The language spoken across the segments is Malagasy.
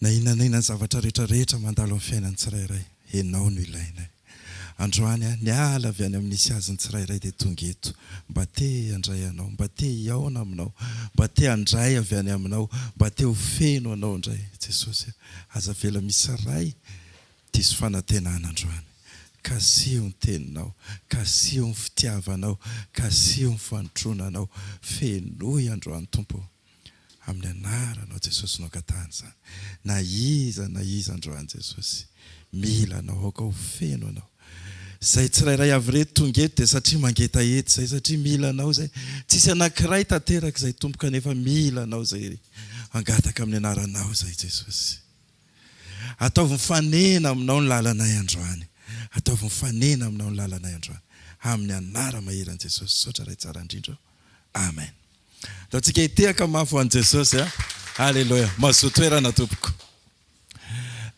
Na inona na inona zavatra rehetra rehetra mandalo amin'ny fiainan'ny tsirairay, Ianao no ilainay. Androany aho, niala avy any amin'ny nisy azy ny tsirairay dia tonga eto, mba te handray Anao, mba te hihaona Aminao, mba te handray avy any Aminao, mba te ho feno Anao indray. Jesosy a, aza avela misy iray diso fanantenana androany. Kasiho ny Teninao, kasiho ny fitiavanao, kasiho ny fanotronanao. Fenoy androany Tompo ô. Amin'ny anaranao Jesosy no angatahana izany. Na iza na iza androany Jesosy, mila Anao, aoka ho feno Anao. Izay tsirairay avy ireto tonga eto dia satria mangetaheta izay, satria mila Anao izay. Tsisy anankiray tanteraka izay Tompo kanefa mila Anao izay. Hangataka amin'ny anaranao izay Jesosy. Ataovy mifanena aminao ny lalanay androany. Ataovy mifanena aminao ny lalanay androany. Amin'ny anara-maheran'i Jesosy. Misaotra Ray tsara indrindra o. Amen. Ataontsika hitehaka mafy ho an'i Jesosy a. Aleloia. Mazoa toerana tompoko.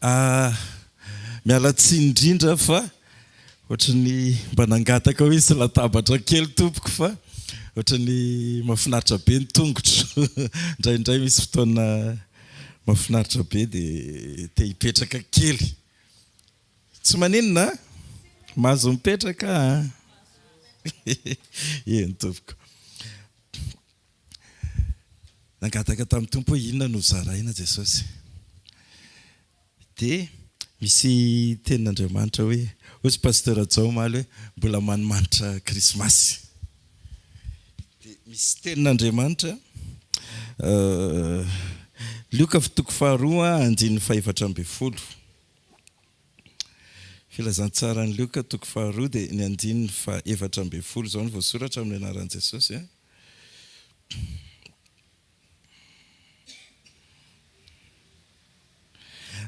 Ah, miala tsiny indrindra fa ohatry ny mba nangataka hoe hisy latabatra kely tompoko fa ohatry ny mahafinaritra be ny tongotro. Indraindray misy fotoana mahafinaritra be dia te hipetraka kely. Tsy maninona a? Mahazo mipetraka a! Eny tompoko. Nangataka tamin'ny Tompo hoe inona no zaraina Jesosy. Dia misy tenin'Andriamanitra hoe, hoy Pasteur Rajao omaly hoe mbola manimanitra krismasy. Dia misy tenin'Andriamanitra, Lioka toko faharoa andininy fahefatra ambin'ny folo. Filazantsaran'i Lioka toko faharoa dia ny andininy faha 14 izao no voasoratra amin'ny anaran'i Jesosy a.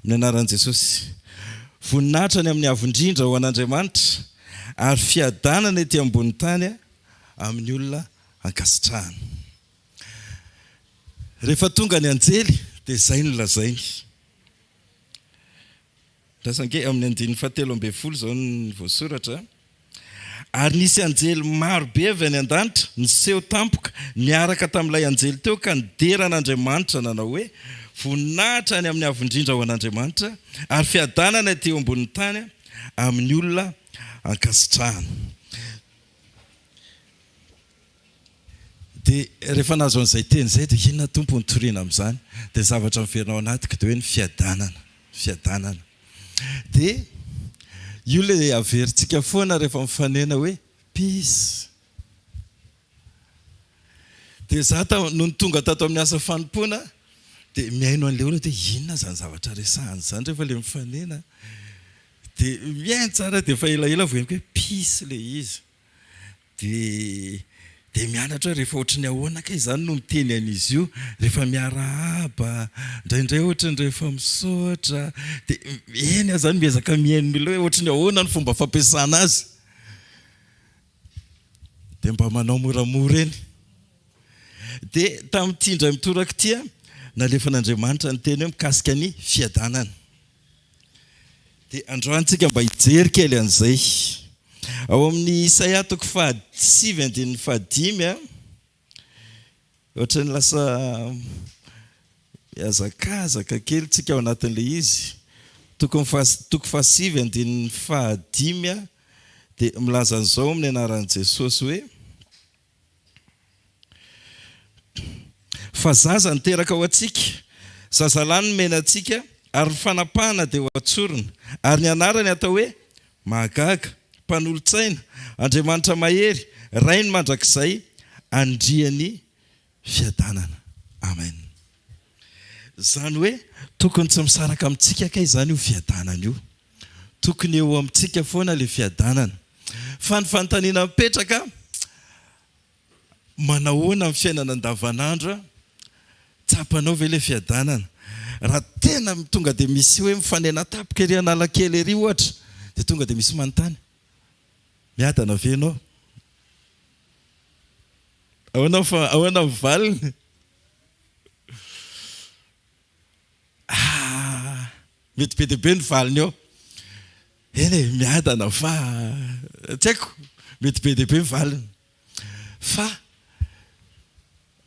Amin'ny anaran'i Jesosy. Voninahitra any amin'ny avo indrindra ho an'Andriamanitra ary fiadanana ety ambony tany amin'ny olona ankasitrahana. Rehefa tonga ny anjely dia izay no lazainy. Lasa ange amin'ny andininy fahatelo ambin'ny folo izao ny voasoratra, Ary nisy anjely maro be avy any an-danitra niseho tampoka niaraka tamin'ilay anjely teo ka nidera an'Andriamanitra nanao hoe, Voninahitra any amin'ny Avo Indrindra ho an'Andriamanitra, ary fiadanana ety eo ambonin'ny tany amin'ny olona ankasitrahana. Dia rehefa nahazo an'izay teny izay dia inona Tompo no toriana amin'izany? Dia ny zavatra miverina ao anatiko dia hoe ny fiadanana, fiadanana. Dia io ilay averintsika foana rehefa mifanena hoe peace. Dia za nony tonga tato amin'ny asa fanompoana dia mihaino an'ilay olona dia inona izany zavatra resahany izany rehefa ilay mifanena. Dia mihaino tsara dia efa elaela vao henoko hoe peace ilay izy. Dia dia mianatra hoe rehefa ohatry ny ahoana kay izany no miteny an'izy io, rehefa miarahaba, indraindray ohatry ny rehefa misaotra, dia eny aho izany miezaka mihaino mila hoe ohatry ny ahoana ny fomba fampiasana azy. Dia mba manao moramora eny. Dia tamin'ity indray mitoraka ity, nalefan'Andriamanitra ny teny hoe mikasika ny fiadanana. Dia androany tsika mba hijery kely an'izay. Ao amin'ny Isaia toko fahasivy andininy fahadimy a, ohatran'ny lasa mihazakazaka kely tsika ao anatin'ilay izy. Tokony faha, toko fahasivy andininy fahadimy a, dia milaza an'izao amin'ny anaran'i Jesosy hoe, Fa zaza niteraka ho antsika, zazalahy nomena antsika, ary ny fanapahana dia ho an-tsorona, ary ny anarany atao hoe, Mahagaga, Mpanolo-tsaina, Andriamanitra Mahery, Rain'ny mandrakizay, Andrian'ny fiadanana. Amen. Izany hoe tokony tsy misaraka amintsika kay izany io fiadanana io. Tokony eo amintsika foana ilay fiadanana. Fa ny fanontaniana mipetraka, manahoana amin'ny fiainana andavanandro? Tsapanao ve ilay fiadanana? Raha tena tonga dia misy hoe mifanena tampoka ery Analakely ery ohatra, dia tonga dia misy manontany, miadana ve ianao? Ahoana fa ahoana ny valiny? Ah, mety be dia be ny valiny eo. Eny e, miadana fa tsy haiko, mety be dia be ny valiny. Fa.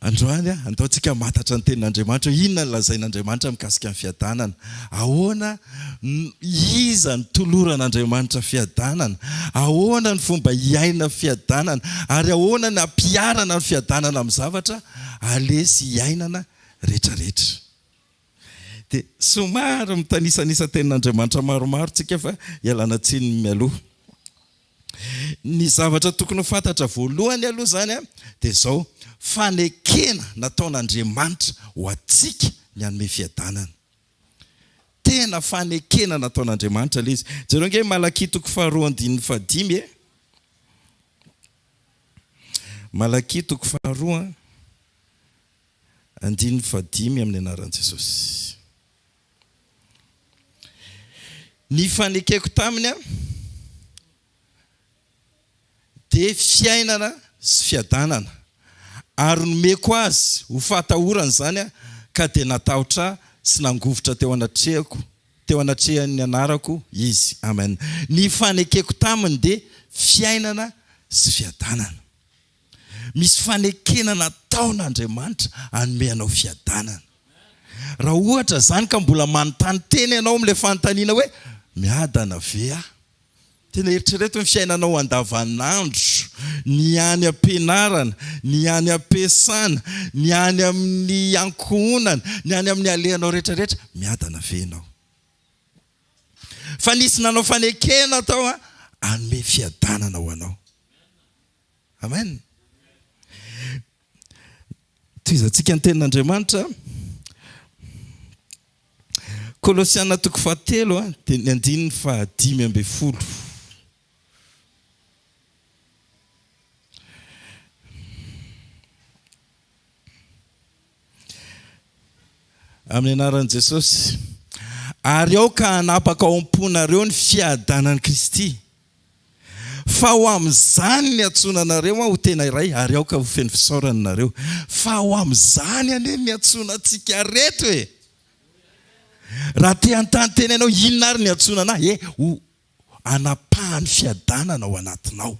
Androany, andao tsika hamantatra ny tenin'Andriamanitra hoe inona no lazain'Andriamanitra mikasika ny fiadanana. Ahoana, iza no toloran'Andriamanitra fiadanana? Ahoana ny fomba hiaina fiadanana? Ary ahoana ny hampiharana ny fiadanana amin'ny zavatra aleha sy iainana rehetrarehetra? Dia somary mitanisanisa tenin'Andriamanitra maromaro tsika fa ialana tsiny mialoha. Ny zavatra tokony ho fantatra voalohany aloha izany dia izao, fanekena nataon'Andriamanitra ho antsika ny hanome fiadanana. Tena fanekena nataon'Andriamanitra ilay izy. Jereo ange Malakia toko faharoa andininy fahadimy e. Malakia toko faharoa andininy fahadimy amin'ny anaran'i Jesosy. Ny fanekeko taminy dia fiainana sy fiadanana, ary nomeko azy ho fahatahorana izany ka dia natahotra ahy sy nangovitra teo anatrehako, teo anatrehan'ny anarako izy. Amen. Ny fanekeko taminy dia fiainana sy fiadanana. Misy fanekena nataon'Andriamanitra hanome anao fiadanana. Raha ohatra izany ka mbola manontany tena ianao amin'ilay fanontaniana hoe, Miadana ve aho? Tena eritrereto ny fiainanao andavanandro, ny any am-pianarana, ny any am-piasana, ny any amin'ny ankohonana, ny any amin'ny alehanao rehetrarehetra, miadana ve ianao? Fa nisy nanao fanekena tao hanome fiadanana ho anao. Amen. Tohizantsika ny tenin'Andriamanitra. Kolosiana toko fahatelo dia ny andininy fahadimy ambin'ny folo. Amin'ny anaran'i Jesosy. Ary aoka hanapaka ao am-ponareo ny fiadanan'i Kristy. Fa ho amin'izany niantsoana anareo ho tena iray, ary aoka ho feno fisaorana nareo. Fa ho amin'izany anie niantsoana antsika reto e! Raha te hanontany tena ianao, inona ary niantsoana anah? E, ho hanapahan'ny fiadanana ao anatinao.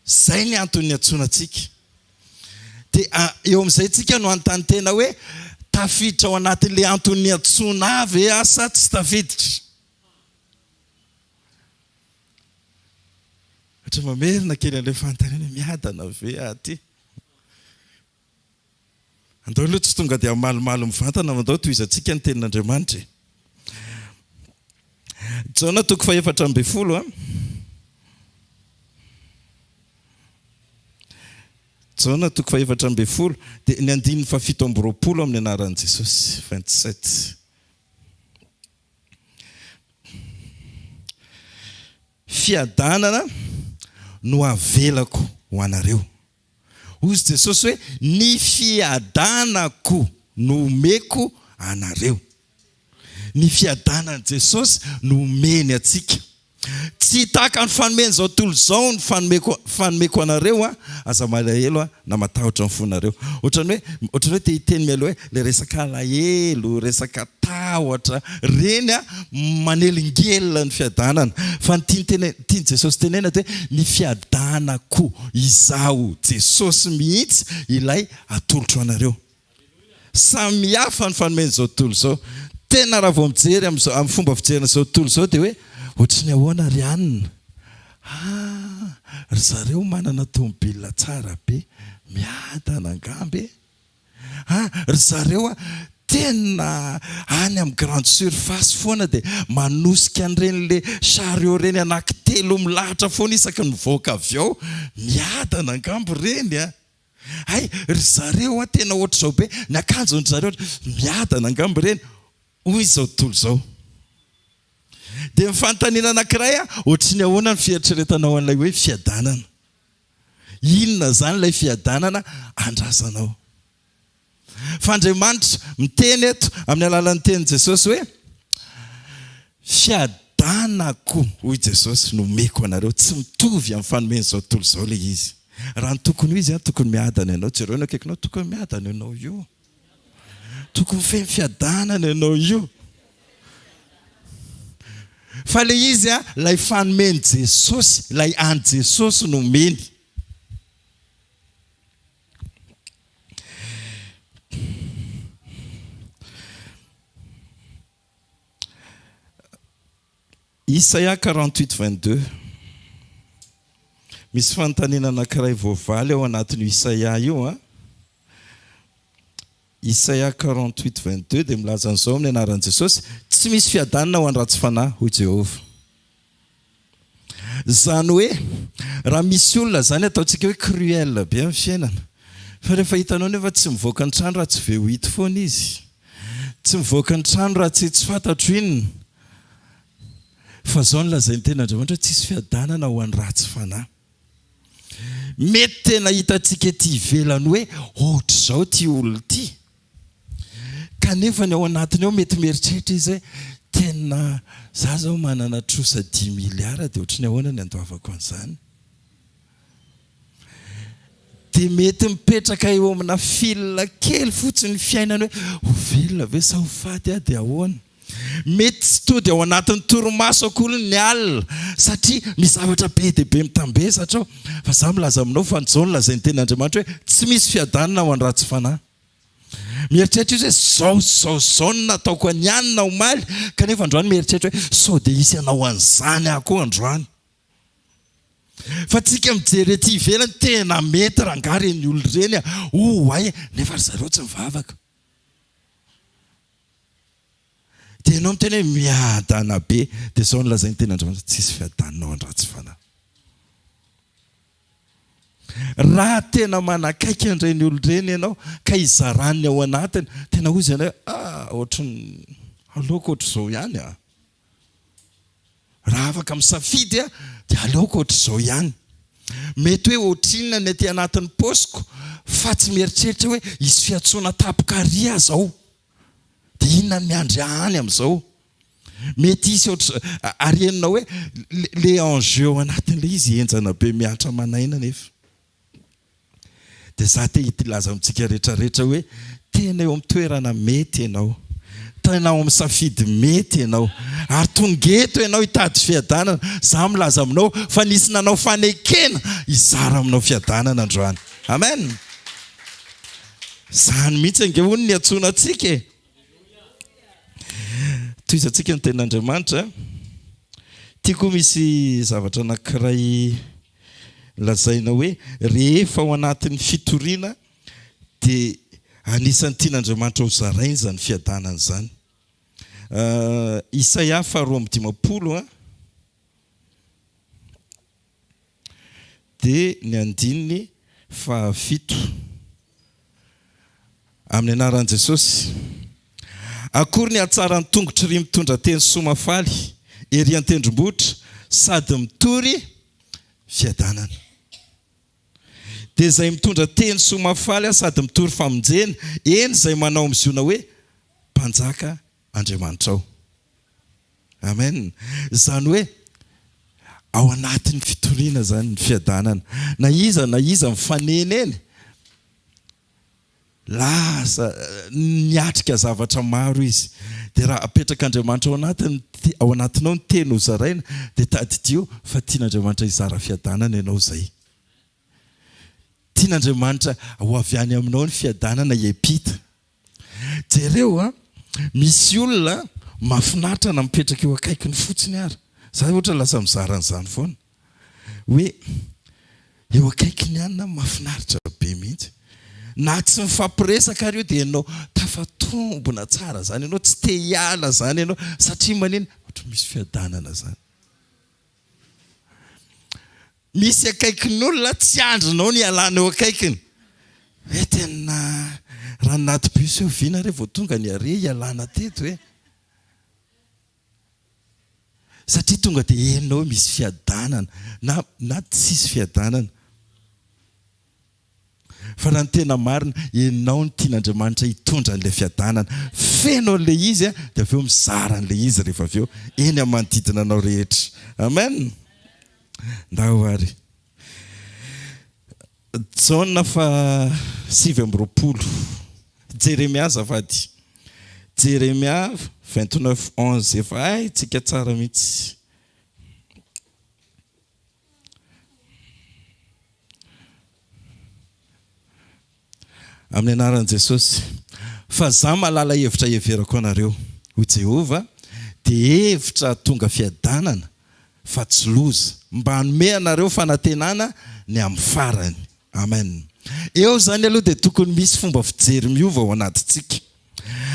Izay ny antony niantsoana antsika. Dia eo amin'izay tsika no hanontany tena hoe, tafiditra ao anatin'ilay antony niantsoana ahy ve aho sa tsy tafiditra? Ohatra mamerina kely an'ilay fanontaniana hoe miadana ve aho aty? Andao aloha tsy tonga dia hamalimaly mivantana fa andao tohizantsika ny tenin'Andriamanitra e. Jaona toko fahefatra ambin'ny folo a. Jaona toko fahefatra ambin'ny folo dia ny andininy fahafito amby roapolo amin'ny anaran'i Jesosy. 27. Fiadanana no avelako ho anareo. Hozy Jesosy hoe, Ny fiadanako no omeko anareo. Ny fiadanan'i Jesosy no omeny antsika. Tsy tahaka ny fanomen'izao tontolo izao ny fanomeko fanomeko anareo an, aza malahelo an, na matahotra ny fonareo. Ohatran'ny hoe ohatran'ny hoe te hiteny mialoha hoe ilay resaka alahelo, resaka tahotra, ireny an manelingelina ny fiadanana. Fa ny tiany tene tian'i Jesosy tenena dia hoe ny fiadanako izaho Jesosy mihitsy ilay atolotro anareo. Samy hafa ny fanomen'izao tontolo izao. Tena raha vao mijery amin'izao amin'ny fomba fijerina izao tontolo izao dia hoe ohatry ny ahoana ry anona? Ah, ry zareo manana tomobile tsara be, miadana angamba e! Ah, ry zareo a, tena any amin'ny grande surface foana dia manosika an'ireny le chariot ireny anankitelo milahatra foana isaky ny mivoaka avy ao, miadana angamba ireny a! Hay ry zareo a tena ohatr'izao be ny akanjon-dry zareo, miadana angamba ireny, hoy izao tontolo izao. Dia ny fanontaniana anankiray a, ohatry ny ahoana ny fieritreretanao an'ilay hoe fiadanana? Inona izany ilay fiadanana andrasanao? Fa Andriamanitra miteny eto amin'ny alalan'ny tenin'i Jesosy hoe, Fiadanako, hoy Jesosy, no omeko anareo. Tsy mitovy amin'ny fanomen'izao tontolo izao ilay izy. Raha ny tokony ho izy, tokony miadana ianao. Jereo ny akaikinao, tokony miadana ianao io. Tokony feno fiadanana ianao io. Fa ilay izy, ilay fanomen'i Jesosy, ilay an'i Jesosy no omeny. Isaia 48 22. Misy fanontaniana anankiray voavaly ao anatin'io Isaia io an. Isaia 48 22 dia milaza an'izao amin'ny anaran'i Jesosy, Tsy misy fiadanana ho an'ny ratsy fanahy, hoy Jehovah. Izany hoe, raha misy olona izany ataontsika hoe cruel be amin'ny fiainana, fa rehefa hitanao nefa tsy mivoaka ny trano raha tsy V8 foana izy, tsy mivoaka ny trano raha tsy tsy fantatro inona, fa izao no lazain'ny tenin'Andriamanitra hoe tsisy fiadanana ho an'ny ratsy fanahy. Mety tena hitantsika ety ivelany hoe ohatr'izao ity olona ity, kanefa ny ao anatiny ao mety mieritreritra izy hoe tena za zao manana trosa dix milliards dia ohatry ny ahoana ny andoavako an'izany? Dia mety mipetraka eo amina fil kely fotsiny ny fiainany hoe ho velona ve sa ho faty aho dia ahoana? Mety tsy tody ao anatin'ny torimaso akory ny alina satria misy zavatra be dia be mitambesatra ao. Fa za milaza aminao fa izao no lazain'ny tenin'Andriamanitra hoe tsy misy fiadanana ho an'ny ratsy fanahy. Mieritreritra izy hoe zao zao zao no nataoko an'i anona omaly kanefa androany mieritreritra hoe sao dia hisy hanao an'izany aho koa androany. Fa tsika mijery ety ivelany tena mety rangaha ireny olona ireny a! Oay! Nefa ry zareo tsy mivavaka. Dia ianao miteny hoe miadana be, dia izao no lazain'ny tenin'Andriamanitra, tsisy fiadanana ao an-dratsy fanahy. Raha tena manakaiky an'ireny olona ireny ianao ka izarany ny ao anatiny, tena hoy izy ianao hoe ah, ohatran'ny aleoko ohatr'izao ihany ah. Raha afaka misafidy aho dia aleoko ohatr'izao ihany. Mety hoe ohatrinona ny aty anatin'ny paosiko fa tsy mieritreritra hoe hisy fiantsoana tampoka ary aho izao. Dia inona no miandry ahy any amin'izao? Mety hisy ohatr'izao, ary henonao hoe le enjeu ao anatin'ilay izy henjana be mihatra aman'aina nefa. Dia za te hilaza amintsika rehetra rehetra hoe tena eo amin'ny toerana mety ianao, tena ao amin'ny safidy mety ianao, ary tonga eto ianao hitady fiadanana. Za milaza aminao fa nisy nanao fanekena hizara aminao fiadanana androany. Amen! Izany mihitsy ange hono ny iantsoana antsika e! Tohizantsika ny tenin'Andriamanitra. Ity koa misy zavatra anankiray lazaina hoe rehefa ao anatin'ny fitoriana dia anisan'ny tian'Andriamanitra ho zaraina izany fiadanana izany. Isaia faharoa amby 50 dia ny andininy fahafito. Amin'ny anaran'i Jesosy. Akory ny hatsaran'ny tongotr'iry mitondra teny soa mahafaly ery an-tendrombohitra sady mitory fiadanana. Dia izay mitondra teny soa mahafaly sady mitory famonjena, eny izay manao amin'i Ziona hoe, Mpanjaka Andriamanitrao. Amen. Izany hoe ao anatin'ny fitoriana izany ny fiadanana. Na iza na iza mifanena eny, lasa niatrika zavatra maro izy. Dia raha apetrak'Andriamanitra ao anatiny, ao anatinao ny teny hozaraina, dia tadidio fa tian'Andriamanitra hizara fiadanana ianao izay. Tian'Andriamanitra ho avy any aminao ny fiadanana hiampita. Jereo a! Misy olona mahafinaritra na mipetraka eo akaikiny fotsiny ary. Za ohatra lasa mizara an'izany foana. Hoe eo akaikiny ihany na mahafinaritra be mihitsy. Na tsy mifampiresaka ary eo dia ianao tafatombina tsara izany ianao, tsy te hiala izany ianao satria manina? Ohatran'ny misy fiadanana izany. Misy akaikin'olona tsy andrinao ny hialana eo akaikiny. Hoe tena raha ny anaty bus eo vina re vao tonga ny arrêt hialana teto e. Satria tonga dia henonao hoe misy fiadanana na na tsisy fiadanana. Fa raha ny tena marina, ianao no tian'Andriamanitra hitondra an'ilay fiadanana. Feno an'ilay izy dia avy eo mizara an'ilay izy rehefa avy eo eny amin'ny manodidina anao rehetra. Amen! Ndao ary. Jaona faha 29. Jeremia azafady. Jeremia 29 11 efa haintsika tsara mihitsy. Amin'ny anaran'i Jesosy. Fa za mahalala hevitra hiheverako anareo, hoy Jehovah, dia. dia hevitra hahatonga fiadanana fa tsy loza, mba hanome anareo fanantenana ny amin'ny farany. Amen. Eo izany aloha dia tokony misy fomba fijery miova ao anatintsika.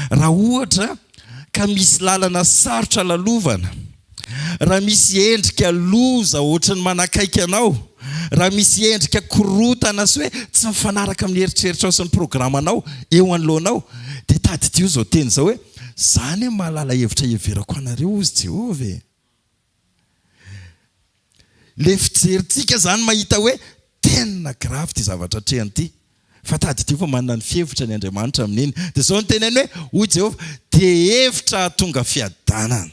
Raha ohatra ka misy lalana sarotra lalovana, raha misy endrika loza ohatry ny manakaiky anao, raha misy endrika korontana sy hoe tsy mifanaraka amin'ny eritreritrao sy ny programanao eo anoloanao, dia tadidio izao teny izao hoe, Za anie mahalala hevitra hiheverako anareo hozy Jehovah e! Le fijerintsika zany mahita hoe tena grave ity zavatra atrehany ity. Fa tadidio fa manana ny fihevitra ny Andriamanitra amin'iny. Dia izao no teneny hoe, hoy Jehovah, dia hevitra hahatonga fiadanana.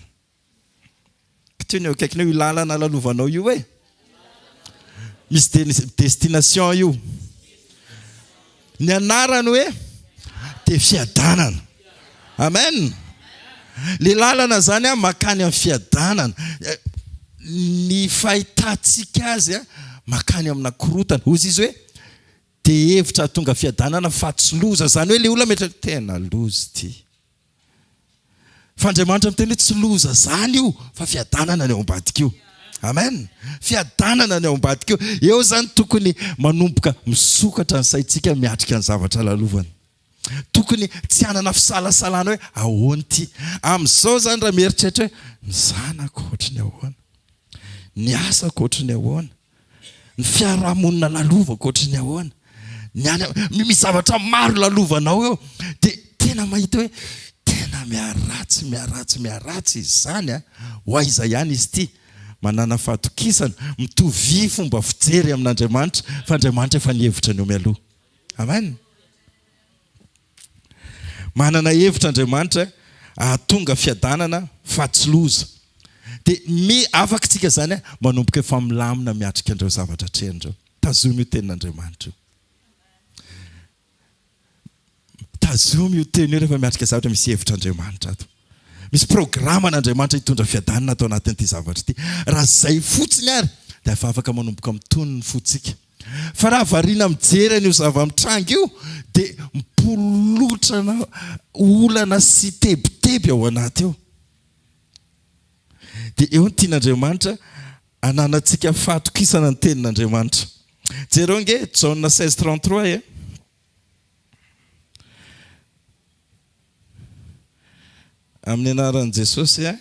Kitiho ny eo akaikinao io lalana lalovanao io e. Misy destination io. Ny anarany hoe dia fiadanana. Amen. Le lalana zany a makany amin'ny fiadanana. Ny fahitantsika azy a makany amina korotana. Hoy izy hoe dia hevitra hahatonga fiadanana fa tsy loza. Zany hoe le olona mieritreritra tena loza ity. Fa Andriamanitra miteny hoe tsy loza zany io fa fiadanana ny ao ambadika io. Amen. Fiadanana ny ao ambadika io. Eo zany tokony manomboka misokatra ny saintsika miatrika ny zavatra lalovana. Tokony tsy hanana fisalasalana hoe ahoana ity. Amin'izao zany raha mieritreritra hoe ny zanako ohatry ny ahoana, ny asako ohatry ny ahoana, Ny fiarahamonina lalovako ohatry ny ahoana? Ny any misy zavatra maro lalovanao eo dia tena mahita hoe tena miharatsy miharatsy miharatsy izy izany a! Ho aiza ihany izy ity? Manàna fahatokisana, mitovia fomba fijery amin'Andriamanitra fa Andriamanitra efa nihevitra an'io mialoha. Amen. Manana hevitra Andriamanitra hahatonga fiadanana fa tsy loza. Dia mi afaka isika izany manomboka efa milamina miatrika an'ireo zavatra atrehina ireo. Tazomy io tenin'Andriamanitra io. Tazomy io teny io rehefa miatrika zavatra misy hevitr'Andriamanitra ato. Misy programan'Andriamanitra hitondra fiadanana ato anatin'ity zavatra ity. Raha izay fotsiny ary dia efa afaka manomboka mitony ny fontsika. Fa raha variana mijery an'io zava-mitranga io dia mipolotrana olana sy tebiteby ao anaty ao. Dia eo ny tian'Andriamanitra hananantsika fahatokisana ny tenin'Andriamanitra. Jereo ange Jaona 16 33 e. Amin'ny anaran'i Jesosy e.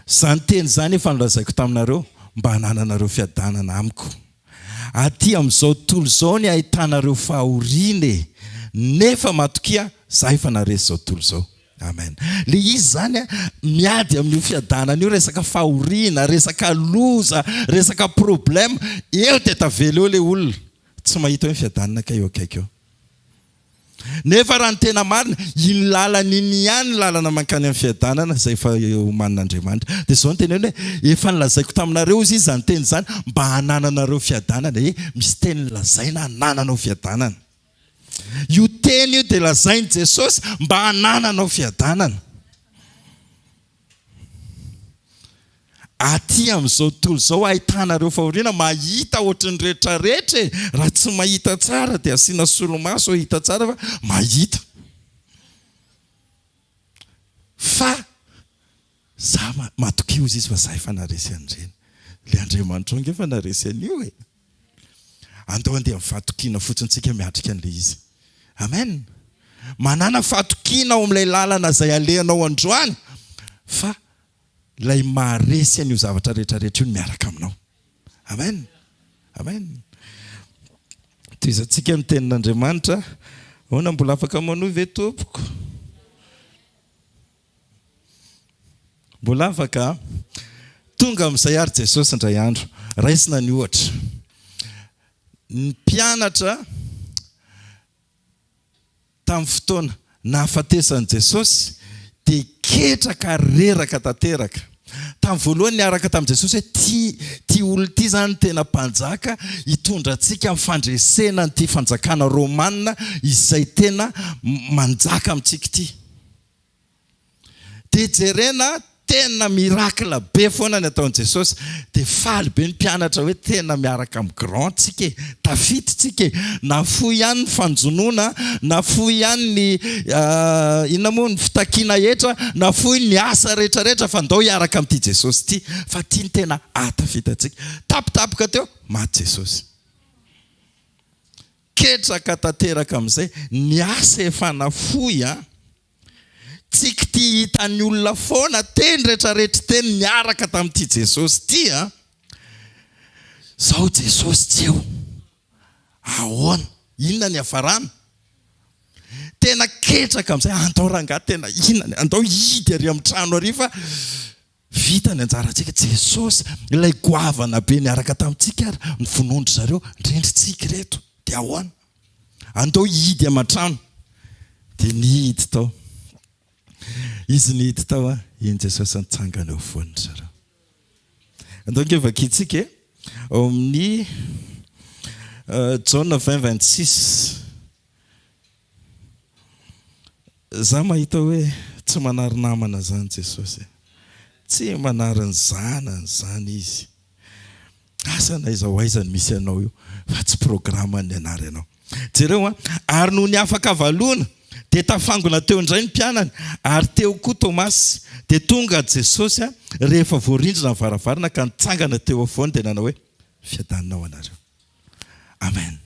Izany teny izany efa nolazaiko taminareo mba hanananareo fiadanana amiko. Aty amin'izao tontolo izao ny ahitanareo fahoriana e! Nefa matokia, za efa naharesy izao tontolo izao. Amen. Le izy izany miady amin'io fiadanana io, resaka fahoriana, resaka loza, resaka problème, eo dia tavela eo le olona, tsy mahita hoe ny fiadanana kay eo akaiky eo. Nefa raha ny tena marina, iny lalana iny ihany ny lalana mankany amin'ny fiadanana izay efa omanin'Andriamanitra. Dia izao no teneno hoe, efa nolazaiko taminareo hozy izy izany teny izany mba hanananareo fiadanana. He, misy teny lazaina hanananao fiadanana. Io teny io dia lazain'i Jesosy mba hanananao fiadanana. Aty amin'izao tontolo izao ahitanareo fahoriana, mahita ohatry ny retraretra e! Raha tsy mahita tsara dia asiana solomaso hahita tsara fa mahita. Fa za matokia hozy izy fa za efa naharesy an'ireny. Ilay Andriamanitrao ange efa naharesy an'io e! Andao andeha amin'ny fahatokiana fotsiny tsika miatrika an'ilay izy. Amen! Manàna fahatokiana ao amin'ilay lalana izay alehanao androany fa ilay maharesy an'io zavatra rehetra rehetra io no miaraka aminao. Amen! Amen! Tohizantsika ny tenin'Andriamanitra. Ahoana mbola afaka manohy ve tompoko? Mbola afaka an? Tonga amin'izay ary Jesosy indray andro. Raisina ny ohatra. Ny mpianatra tamin'ny fotoana nahafatesan'i Jesosy dia ketraka ary reraka tanteraka. Tamin'ny voalohany niaraka tamin'i Jesosy hoe ity ity olona ity izany tena mpanjaka hitondra antsika amin'ny fandresena an'ity fanjakana romana izay tena manjaka amintsika ity. Dia jerena. Tena miracle be foana ny ataon'i Jesosy. Dia faly be ny mpianatra hoe tena miaraka amin'ny grand tsika e, tafita tsika e. Nafoy ihany ny fanjonoana, nafoy ihany ny inona moa ny fitakiana hetra, nafoy ny asa rehetra rehetra fa ndao hiaraka amin'ity Jesosy ity fa ity no tena ahatafita antsika. Tampotampoka teo, maty Jesosy. Ketraka tanteraka amin'izay, ny asa efa nafoy an. Tsiky ty hitan'ny olona foana teny retraretry teny niaraka tamin'ity Jesosy ity an! Zao Jesosy tsy eo. Ahoana? Inona ny hiafarana? Tena ketraka amin'izay, andao rangahy tena inona ny, andao hidy ary amin'ny trano ary fa vita ny anjarantsika. Jesosy ilay goavana be niaraka tamintsika ary ny vonoan-dry zareo, ndrendry tsika ireto. Dia ahoana? Andao hihidy aman-trano. Dia nihidy tao. Izy nihidy tao an, iny Jesosy nitsangana eo afovoan-dry zareo. Andao ange vakintsika e. Ao amin'ny Jaona 20 26. Za mahita hoe tsy manary namana zany Jesosy e. Tsy manary ny zanany zany Izy. Asa na aiza ho aiza no misy anao io fa tsy programme-ny hanary anao. Jereo an, ary nony afaka valoana dia tafangona teo indray ny mpianany ary teo koa Tomasy. Dia tonga Jesosy an, rehefa voarindrina ny varavarana ka nitsangana teo afovoany dia nanao hoe, Fiadanana ho anareo. Amen.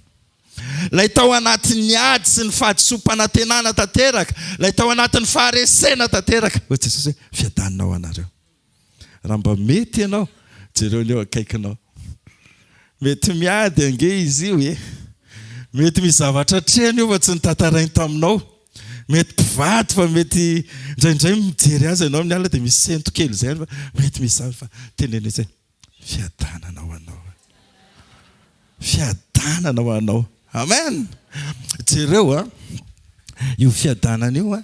Ilay tao anatin'ny ady sy ny fahadisoam-panantenana tanteraka, ilay tao anatin'ny faharesena tanteraka. Hoy Jesosy hoe, Fiadanana ho anareo. Raha mba mety ianao, jereo ny eo akaikinao. Mety miady ange izy io e. Mety misy zavatra atrehiny io fa tsy notantarainy taminao. Mety mpivady fa mety indraindray mijery azy ianao amin'ny alina dia misy sento kely izay any fa mety misy zavatra fa teneno izy hoe fiadanana ho anao. Fiadanana ho anao. Amen. Jereo a, io fiadanana io a,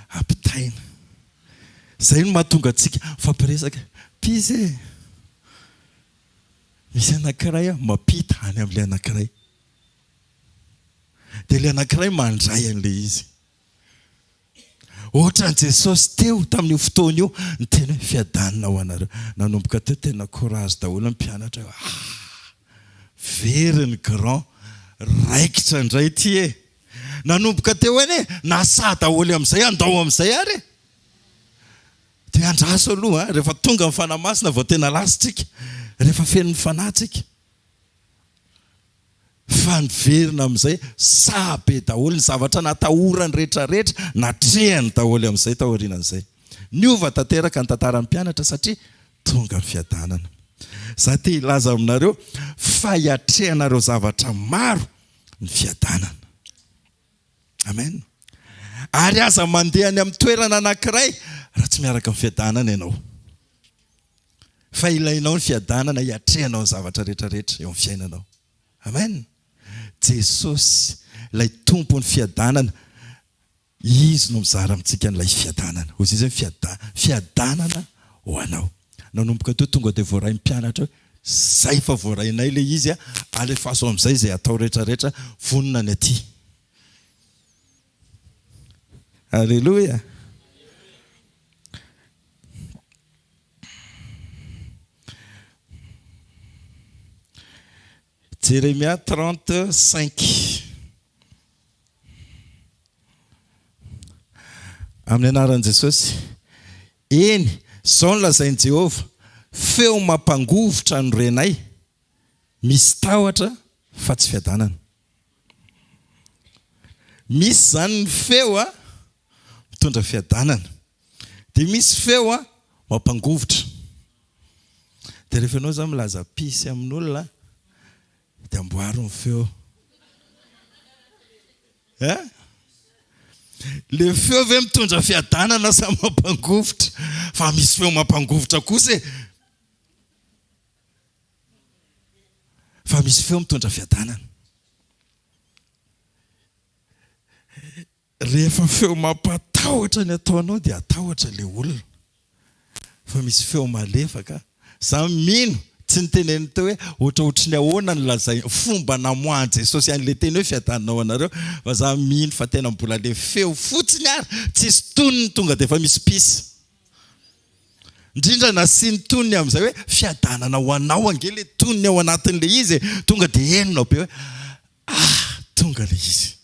ampitaina. Izay no mahatonga antsika mifampiresaka. Peace e! Misy anankiray mampita any amin'ilay anankiray. Dia ilay anankiray mandray an'ilay izy. Ohatran'i Jesosy teo tamin'io fotoana io niteny hoe fiadanana ho anareo. Nanomboka teo tena courage daholo ny mpianatra hoe ah! Very ny grand, raikitra indray ity e! Nanomboka teo anie, nasa daholo amin'izay, andao amin'izay ary e! Dia andraso aloha an, rehefa tonga ny Fanahy Masina vao tena lasa tsika, rehefa feno ny Fanahy tsika. Fa niverina amin'izay, saha be daholo ny zavatra natahorany rehetra rehetra, natrehany daholo amin'izay taorianan'izay. Niova tanteraka ny tantaran'ny mpianatra satria tonga ny fiadanana. Za te hilaza aminareo fa hiatrehanareo zavatra maro ny fiadanana. Amen. Ary aza mandeha any amin'ny toerana anankiray raha tsy miaraka amin'ny fiadanana ianao. Fa ilainao ny fiadanana hiatrehanao ny zavatra rehetra rehetra eo amin'ny fiainanao. Amen. Jesosy, ilay Tompon'ny fiadanana, Izy no mizara amintsika an'ilay fiadanana. Hoy Izy hoe fiada, fiadanana ho anao. Nanomboka teo tonga dia voarain'ny mpianatra hoe zay fa voarainay ilay izy, alefaso amin'izay izay atao rehetra rehetra, vonona ny aty. Aleloia. Jeremia 35. Amin'ny anaran'i Jesosy. Eny, izao no lazain'i Jehovah, Feo mampangovitra no renay, misy tahotra fa tsy fiadanana. Misy izany ny feo mitondra fiadanana. Dia misy feo mampangovitra. Dia rehefa ianao izany milaza peace amin'olona dia amboaro ny feo. Eh? Le feo ve mitondra fiadanana sa mampangovitra? Fa misy feo mampangovitra kosa e. Fa misy feo mitondra fiadanana. Rehefa feo mampatahotra ny ataonao dia hatahotra ilay olona. Fa misy feo malefaka. Za mino, tsy niteneniny teo hoe ohatraohatry ny ahoana ny lazainy, fomba namoahan'i Jesosy an'ilay teny hoe fiadanana ho anareo, fa za mino fa tena mbola le feo fotsiny ary, tsisy tonony tonga dia efa misy peace. Indrindra nasiany tonony amin'izay hoe fiadanana ho anao ange ilay tonony ao anatin'ilay izy e. Tonga dia henonao be hoe ah, tonga ilay izy.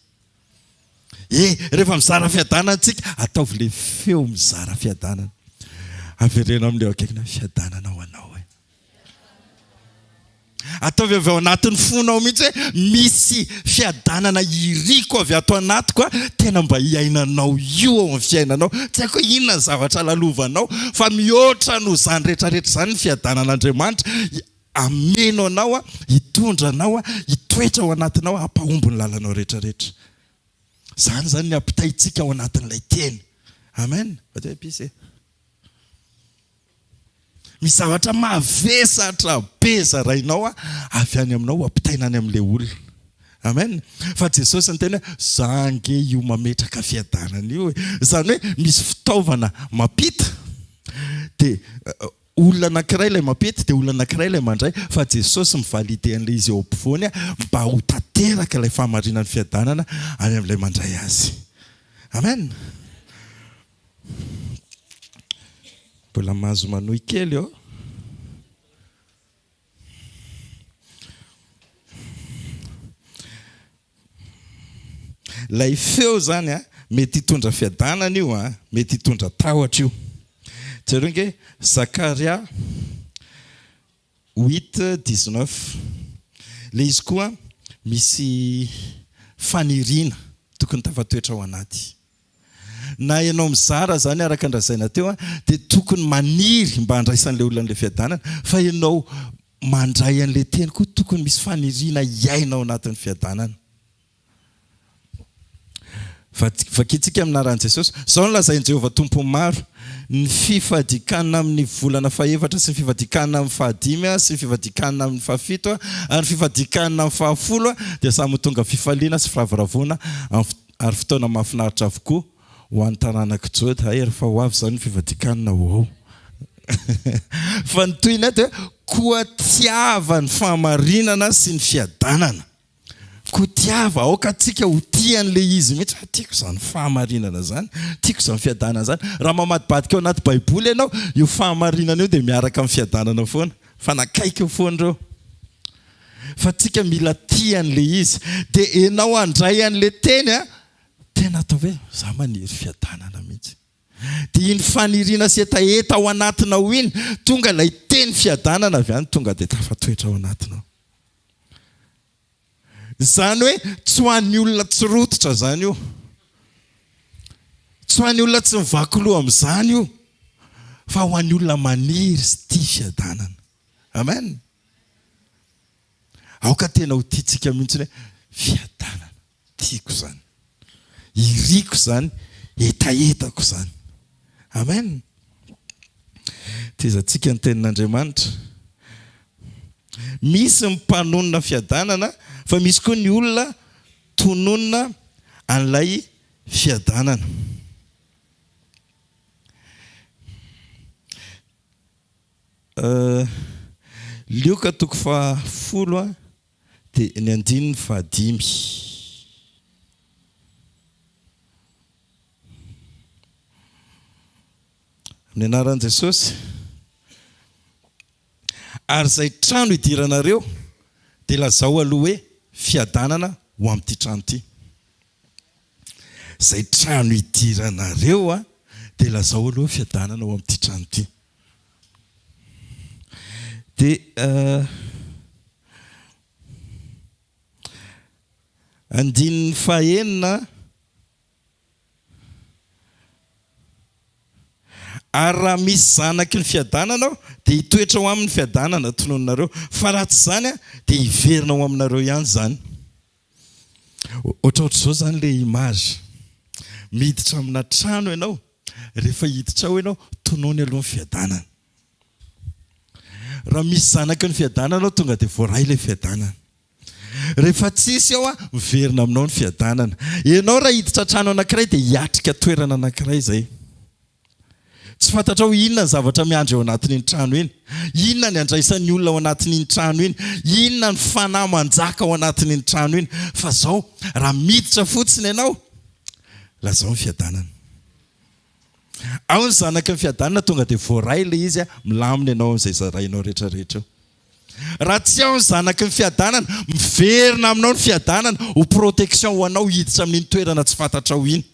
E, rehefa mizara fiadanana tsika, ataovy ilay feo mizara fiadanana. Avereno amin'ilay eo akaikiny hoe fiadanana ho anao e. Ataovy avy ao anatin'ny fonao mihitsy hoe misy fiadanana iriko avy ato anatiko a, tena mba hiainanao io ao amin'ny fiainanao. Tsy haiko hoe inona ny zavatra lalovanao fa mihoatra noho izany rehetrarehetra izany ny fiadanan'Andriamanitra hameno anao, hitondra anao, hitoetra ao anatinao, hampahomby ny lalanao rehetrarehetra. Izany izany ny ampitaintsika ao anatin'ilay teny. Amen. Peace e. Misy zavatra mavesatra be zarainao avy any aminao ho ampitaina any amin'ilay olona. Amen. Fa Jesosy niteny hoe za ange io mametraka fiadanana io e. Izany hoe misy fitaovana mampita dia olona anankiray ilay mampita dia olona anankiray ilay mandray fa Jesosy mi-valider an'ilay izy eo ampovoany mba ho tanteraka ilay fahamarinan'ny fiadanana any amin'ilay mandray azy. Amen. Mbola mahazo manohy kely ô. Ilay feo izany a, mety hitondra fiadanana io a, mety hitondra tahotra io. Jereo ange Zakaria huit dix-neuf. Ilay izy koa misy faniriana tokony tafatoetra ao anaty. Na ianao mizara izany araka ny lazaina teo dia tokony maniry mba handraisan'ilay olona an'ilay fiadanana fa ianao mandray an'ilay teny koa tokony misy faniriana hiaina ao anatin'ny fiadanana. Vakintsika amin'ny anaran'i Jesosy. Izao no lazain'i Jehovah Tompon'ny maro, Ny fifadian-kanina amin'ny volana fahefatra sy ny fifadian-kanina amin'ny fahadimy sy ny fifadian-kanina amin'ny fahafito ary ny fifadian-kanina amin'ny fahafolo dia samy ho tonga fifaliana sy firavoravoana amin'ny Ary fotoana mahafinaritra avokoa ho an'ny taranak'i Joda. Hay ary fa ho avy izany ny fivadikanina ho ao. Fa ny tohiny ato dia koa tiava ny fahamarinana sy ny fiadanana. Koa tiava, aoka antsika ho tia an'ilay izy mihitsy. Ah, tiako izany fahamarinana izany, tiako izany fiadanana izany. Raha mamadibadika ao anaty Baiboly ianao, io fahamarinana io dia miaraka amin'ny fiadanana foana. Fanakaiky eo foana ireo. Fa tsika mila tia an'le izy. De enao handray an'le teny a, tena atao hoe za maniry fiadanana mihitsy. De iny faniriana sy hetaheta ao anatinao iny, tonga ilay teny fiadanana avy any tonga de tafatoetra ao anatinao. Izany hoe tsy ho an'ny olona tsy rototra izany io. Tsy ho an'ny olona tsy mivaky loha amin'izany io. Fa ho an'ny olona maniry sy tia fiadanana. Amen. Aoka tena ho tiantsika mihitsy hoe fiadanana. Tiako izany. Iriko izany. Hetahetako izany. Amen. Tezatsika ny tenin'Andriamanitra. Misy ny mpanonona fiadanana fa misy koa ny olona tononina an'ilay fiadanana. Lioka toko fahafolo dia ny andininy fahadimy. Amin'ny anaran'i Jesosy. Ary izay trano idiranareo dia lazao aloha hoe fiadanana ho amin'ity trano ity. Izay trano idiranareo dia lazao aloha fiadanana ho amin'ity trano ity. Dia andininy fahenina. Ary raha misy zanaky ny fiadanana ao, dia hitoetra ao aminy ny fiadanana, tononinareo, fa raha tsy izany, dia hiverina ao aminareo ihany izany. Ohatrohatr'izao izany ilay image. Miditra amina trano ianao, rehefa hiditra ao ianao, tonony aloha ny fiadanana. Raha misy zanaky ny fiadanana ao, tonga dia voaray ilay fiadanana. Rehefa tsisy ao, miverina aminao ny fiadanana. Ianao raha hiditra trano anankiray dia hiatrika toerana anankiray izay. Tsy fantatrao inona ny zavatra miandry ao anatin'iny trano iny. Inona ny andraisan'ny olona ao anatin'iny trano iny. Inona ny fanahy manjaka ao anatin'iny trano iny. Fa zao, raha miditra fotsiny ianao, lazao ny fiadanana. Ao ny zanaky ny fiadanana tonga dia voaray ilay izy, milamina ianao amin'izay zarainao rehetra rehetra eo. Raha tsy ao ny zanaky ny fiadanana, miverina aminao ny fiadanana ho protection ho anao hiditra amin'iny toerana tsy fantatrao iny.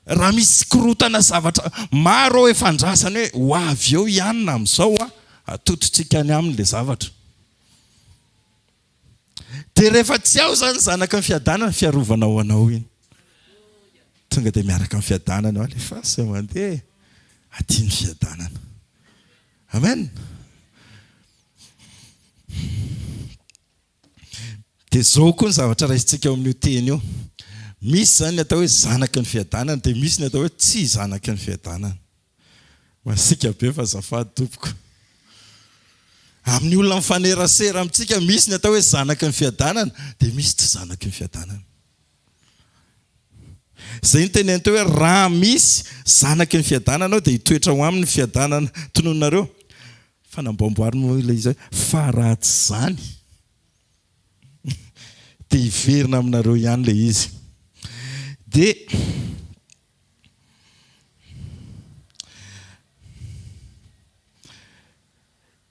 Raha misy korontana zavatra maro ao efa andrasany hoe ho avy eo i anona amin'izao an, atotontsika any aminy ilay zavatra. Dia rehefa tsy ao izany zanaky ny fiadanana, fiarovana ho anao iny. Tonga dia miaraka amin'ny fiadanana, alefaso mandeha e, aty ny fiadanana. Amen. Dia izao koa ny zavatra raisintsika ao amin'io teny io. Misy izany ny atao hoe zanaky ny fiadanana, dia misy ny atao hoe tsy zanaky ny fiadanana. Masiaka be fa azafady tompoko. Amin'ny olona mifanerasera amintsika, misy ny atao hoe zanaky ny fiadanana, dia misy tsy zanaky ny fiadanana. Izay no teneniny teo hoe raha misy zanaky ny fiadanana ao dia hitoetra ao aminy ny fiadanana. Tonononareo? Fa namboamboariny moa ilay izy hoe fa raha tsy izany dia hiverina aminareo ihany ilay izy. Dia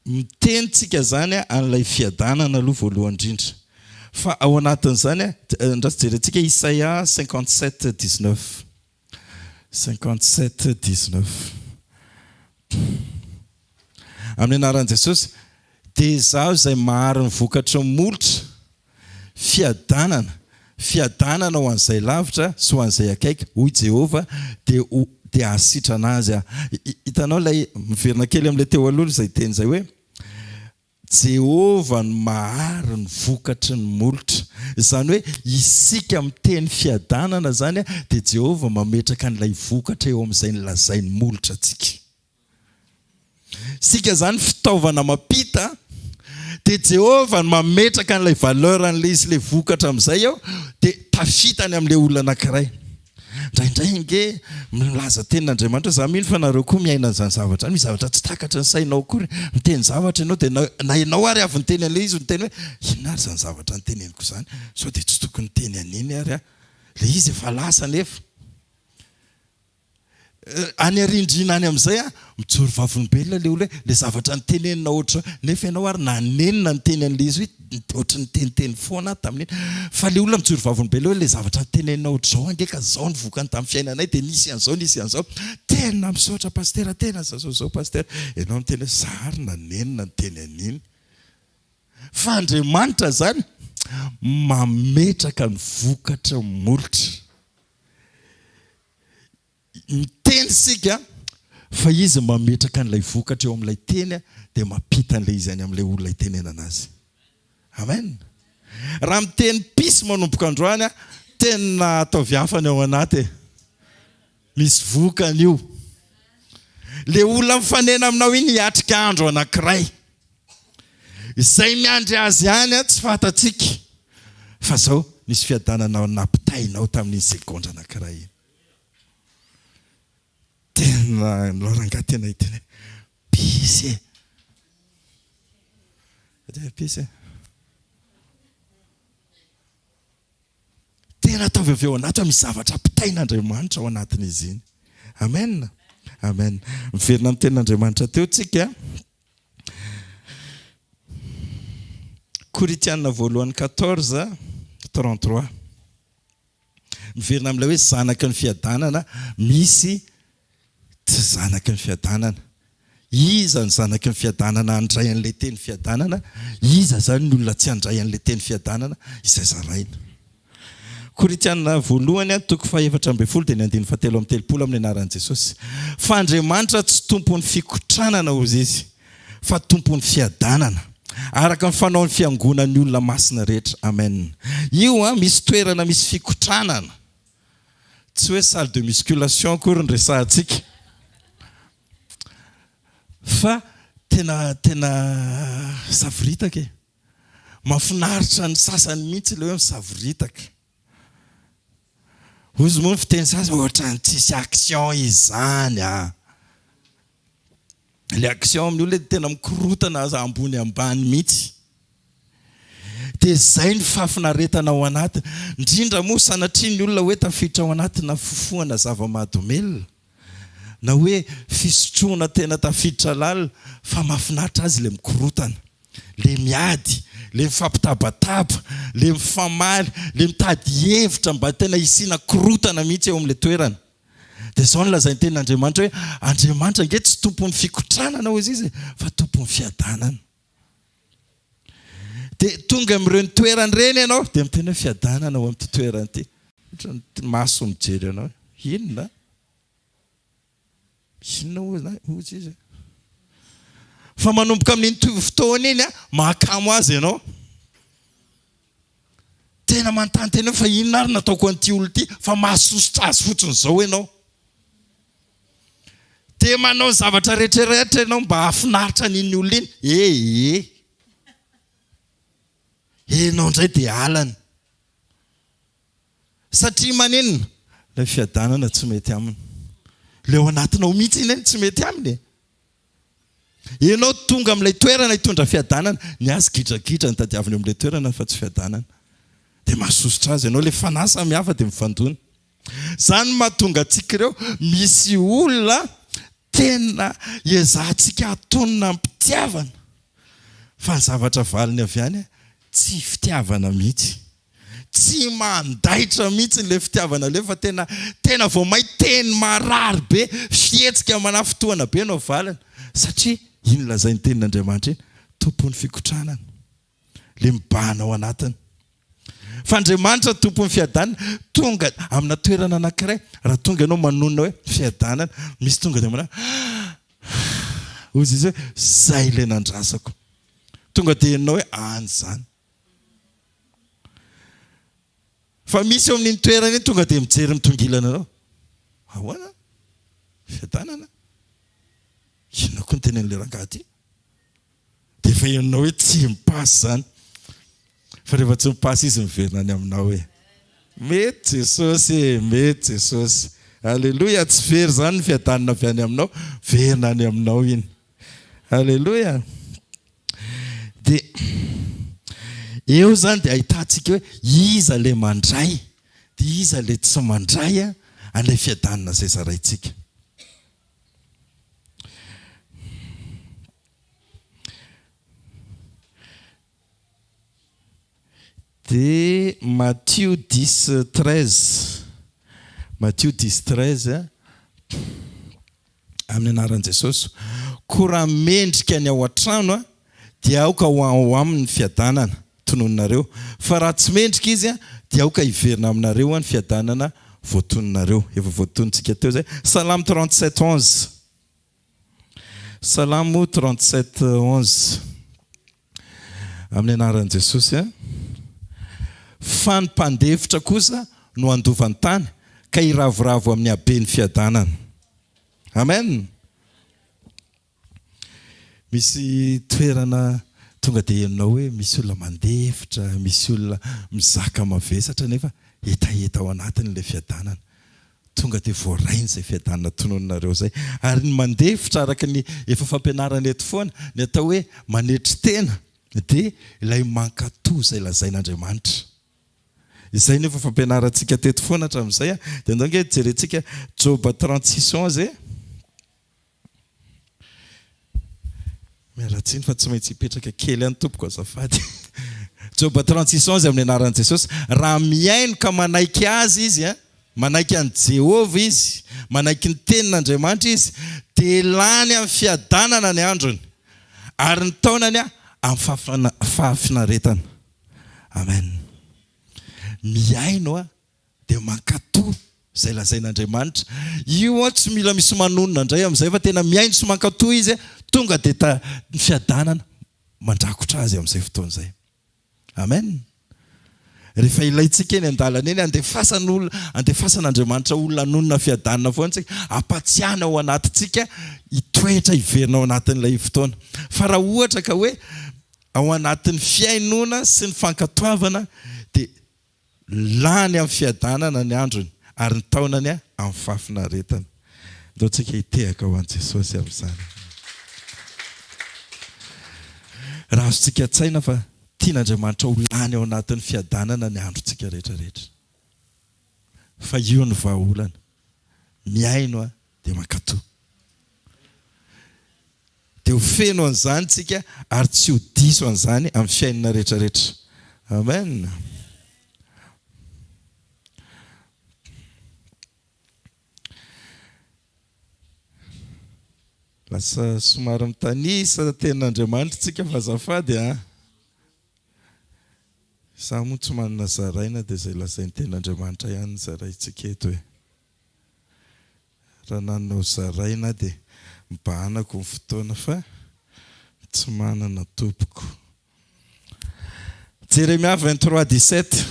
Miteny tsika zany an'ilay fiadanana aloha voalohany indrindra. Fa ao anatin'izany, andraso jerentsika Isaia 57 19. 57 19. Amin'ny anaran'i Jesosy, dia izaho izay mahary ny vokatry ny molotra, Fiadanana, fiadanana ho an'izay lavitra sy ho an'izay akaiky, hoy Jehovah, dia ho, dia hahasitrana azy aho. Hitanao ilay, miverina kely amin'ilay teo aloha izay teny izay hoe, Jehovah no mahary ny vokatry ny molotra. Izany hoe isika miteny fiadanana izany dia Jehovah mametraka an'ilay vokatra eo amin'izay nolazain'ny molotra antsika. Isika izany fitaovana mampita, dia Jehovah no mametraka an'ilay valeur an'ilay izy, ilay vokatra amin'izay eo, dia tafita any amin'ilay olona anankiray. Indraindray ange milaza tenin'Andriamanitra, za mino fa nareo koa miaina an'izany zavatra izany, misy zavatra tsy takatry ny sainao akory, miteny zavatra ianao dia na ianao ary avy niteny an'ilay izy miteny hoe inona ary izany zavatra noteneniko izany, sao dia tsy tokony niteny an'iny ary aho, ilay izy efa lasa anefa. Any arindrina any amin'izay an, mijoro vavolombelona ilay olona hoe ilay zavatra notenenina ohatr'izao, nefa ianao ary nanenina niteny an'ilay izy hoe ohatry ny niteniteny foana aho tamin'iny, fa ilay olona mijoro vavolombelona hoe ilay zavatra notenenina ohatr'izao ange ka izao ny vokany tamin'ny fiainanay dia nisy an'izao nisy an'izao, tena misaotra pasitera, tena izao izao izao pasitera, ianao miteny hoe za ary nanenina niteny an'iny. Fa Andriamanitra izany mametraka ny vokatra molotra. Miteny isika fa izy mametraka an'ilay vokatra eo amin'ilay teny dia mampita an'ilay izy any amin'ilay olona itenenana azy. Amen. Raha miteny pisy manomboka androany aho, tena ataovy hafa ny ao anaty e. Misy vokany io. Le olona mifanena aminao iny hiatrika andro anankiray. Izay miandry azy any tsy fantatsika. Fa zao nisy fiadanana nampitainao tamin'iny segondra anankiray iny. Tena anao rangahy tena hiteny hoe pisy e. Tena pisy e. Tena ataovy avy ao anaty hoe misy zavatra ampitain'Andriamanitra ao anatin'izy iny. Amen. Amen. Miverina amin'ny tenin'Andriamanitra teo tsika. Korintiana voalohany 14 33. Miverina amin'ilay hoe zanaky ny fiadanana, misy tsy zanaky ny fiadanana. Iza ny zanaky ny fiadanana handray an'ilay teny fiadanana? Iza izany ny olona tsy handray an'ilay teny fiadanana izay zaraina? Korintiana voalohany toko faha-14 dia ny andininy fahatelo amby telopolo amin'ny anaran'i Jesosy. Fa Andriamanitra tsy tompon'ny fikotranana hozy izy, fa tompon'ny fiadanana, araka ny fanaon'ny fiangonan'ny olona masina rehetra. Amen. Io an, misy toerana misy fikotranana. Tsy hoe salle de musculation akory no resahantsika. Fa tena tena savoritaka e. Mahafinaritra ny sasany mihitsy ilay hoe misavoritaka. Hozy moa ny fiteny sasany ohatran'ny tsisy action izany a. Ilay action amin'io ilay tena mikorotana aza ambony ambany mihitsy. Dia izay ny fahafinaretana ao anatiny. Indrindra moa sanatria ny olona hoe tafiditra ao anatina fifohana zava-mahadomelina, na hoe fisotroana tena tafiditra lalina, fa mahafinaritra azy ilay mikorotana, ilay miady, ilay mifampitabataba, ilay mifamaly, ilay mitady hevitra mba tena hisiana korotana mihitsy eo amin'ilay toerana. Dia izao no lazain'ny tenin'Andriamanitra hoe, Andriamanitra ange tsy tompon'ny fikotranana hozy izy fa tompon'ny fiadanana. Dia tonga amin'ireny toerana ireny ianao, dia miteny hoe fiadanana ao amin'ity toerana ity. Ohatran'ny maso mijery anao, inona? Inona hozy izy? Fa manomboka amin'iny fotoana iny, mahakamo azy ianao. Tena manontany tena hoe fa inona ary nataoko an'ity olona ity fa mahasosotra azy fotsiny izao ianao. Dia manao ny zavatra rehetra rehetra ianao mba hahafinaritra an'iny olona iny. Eh eh. Ianao indray dia halany. Satria maninona? Ilay fiadanana tsy mety aminy. Ilay ao anatinao mihitsy iny tsy mety aminy e. Ianao tonga amin'ilay toerana hitondra fiadanana, ny azy gidragidra no tadiaviny eo amin'ilay toerana fa tsy fiadanana. Dia mahasosotra azy ianao, ilay fanahy samy hafa dia mifandona. Izany no mahatonga antsika ireo, misy olona tena iezahantsika hatonina am-pitiavana, fa ny zavatra valiny avy any tsy fitiavana mihitsy. Tsy mandaitra mihitsy ilay fitiavana aleo fa tena tena vao may teny marary be, fihetsika manafintohana be no avaliny satria iny lazain'ny tenin'Andriamanitra iny, tompon'ny fikotranana, ilay mibahana ao anatiny. Fa Andriamanitra tompon'ny fiadanana, tonga amina toerana anankiray, raha tonga ianao manonona hoe fiadanana, misy tonga dia manao hozy izy hoe zay ilay nandrasako. Tonga dia henonao hoe any izany. Fa misy eo amin'iny toerana iny tonga dia mijery mitongilana anao. Ahoana? Fiadanana? Inona koa ny tenenin'ilay rangahy ity? Dia efa henonao hoe tsy mipasy izany. Fa rehefa tsy mipasy izy miverina any aminao hoe mety Jesosy e, mety Jesosy. Aleloia, tsy very izany ny fiadanana avy any aminao, verina any aminao iny. Aleloia. Dia eo izany dia ahitantsika hoe iza ilay mandray dia iza ilay tsy mandray an'ilay fiadanana izay zaraintsika. Dia Matio dix treize, Matio dix treize, amin'ny anaran'i Jesosy. Koa raha mendrika ny ao an-trano, dia aoka ho ao aminy ny fiadanana, tononinareo. Fa raha tsy mendrika izy, dia aoka hiverina aminareo ny fiadanana voatoninareo. Efa voatonintsika teo izay. Salamo 37 11. Salamo 37 11. Amin'ny anaran'i Jesosy. Fa ny mpandefitra kosa no handova ny tany, ka hiravoravo amin'ny haben'ny fiadanana. Amen! Misy toerana tonga dia henonao hoe misy olona mandefitra, misy olona mizaka mavesatra nefa hetaheta ao anatiny ilay fiadanana. Tonga dia voarainy izay fiadanana tononinareo izay. Ary ny mandefitra araka ny efa fampianarana eto foana, ny atao hoe manetry tena dia ilay mankatò izay lazain'Andriamanitra. Izay no efa fampianarantsika teto foana hatramin'izay. Dia andao ange jerentsika Joba 36 11 e. Miala tsiny fa tsy maintsy hipetraka kely any tompoko azafady. Joba 36 11 amin'ny anaran'i Jesosy. Raha mihaino ka manaiky azy izy, manaiky an'i Jehovah izy, manaiky ny tenin'Andriamanitra izy, dia lany amin'ny fiadanana ny androny, ary ny taonany amin'ny fahafinaretana. Amen. Mihaino dia mankatò izay lazain'Andriamanitra. Io an tsy mila misy manonona indray amin'izay fa tena mihaino sy mankatò izy, tonga dia ta ny fiadanana mandrakotra azy amin'izay fotoana izay. Amen. Rehefa ilaintsika eny an-dalana eny, andefasana olona, andefasan'Andriamanitra olona hanonona fiadanana foana isika, hampatsiahana ao anatintsika hitoetra hiverina ao anatin'ilay fotoana. Fa raha ohatra ka hoe ao anatin'ny fihainoana sy ny fankatoavana dia Lany amin'ny fiadanana ny androny, ary ny taonany amin'ny fahafinaretana. Ndao tsika hitehaka ho an'i Jesosy amin'izany. Raha azontsika an-tsaina fa. Tian'Andriamanitra ho lany ao anatin'ny fiadanana ny androntsika rehetra rehetra. Fa io no vahaolana. Mihaino aho dia mankatò. Dia ho feno an'izany tsika ary tsy ho diso an'izany amin'ny fiainana rehetra rehetra. Amen. Lasa somary mitanisa tenin'Andriamanitra tsika fa azafady a. Izaho moa tsy manana zaraina dia izay lazain'ny tenin'Andriamanitra ihany no zaraintsika eto e. Raha nanana ho zaraina aho dia mibahanako ny fotoana fa tsy manana tompoko. Jeremia 23 17.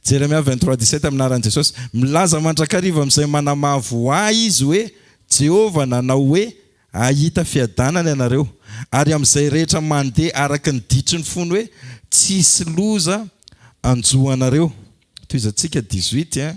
Jeremia 23 17 Amin'ny anaran'i Jesosy. Milaza mandrakariva amin'izay manamavo ahy izy hoe, Jehovah nanao hoe, Hahita fiadanana ianareo. Ary amin'izay rehetra mandeha araka ny ditry ny fony hoe, Tsy hisy loza hanjo anareo. Tohizantsika 18.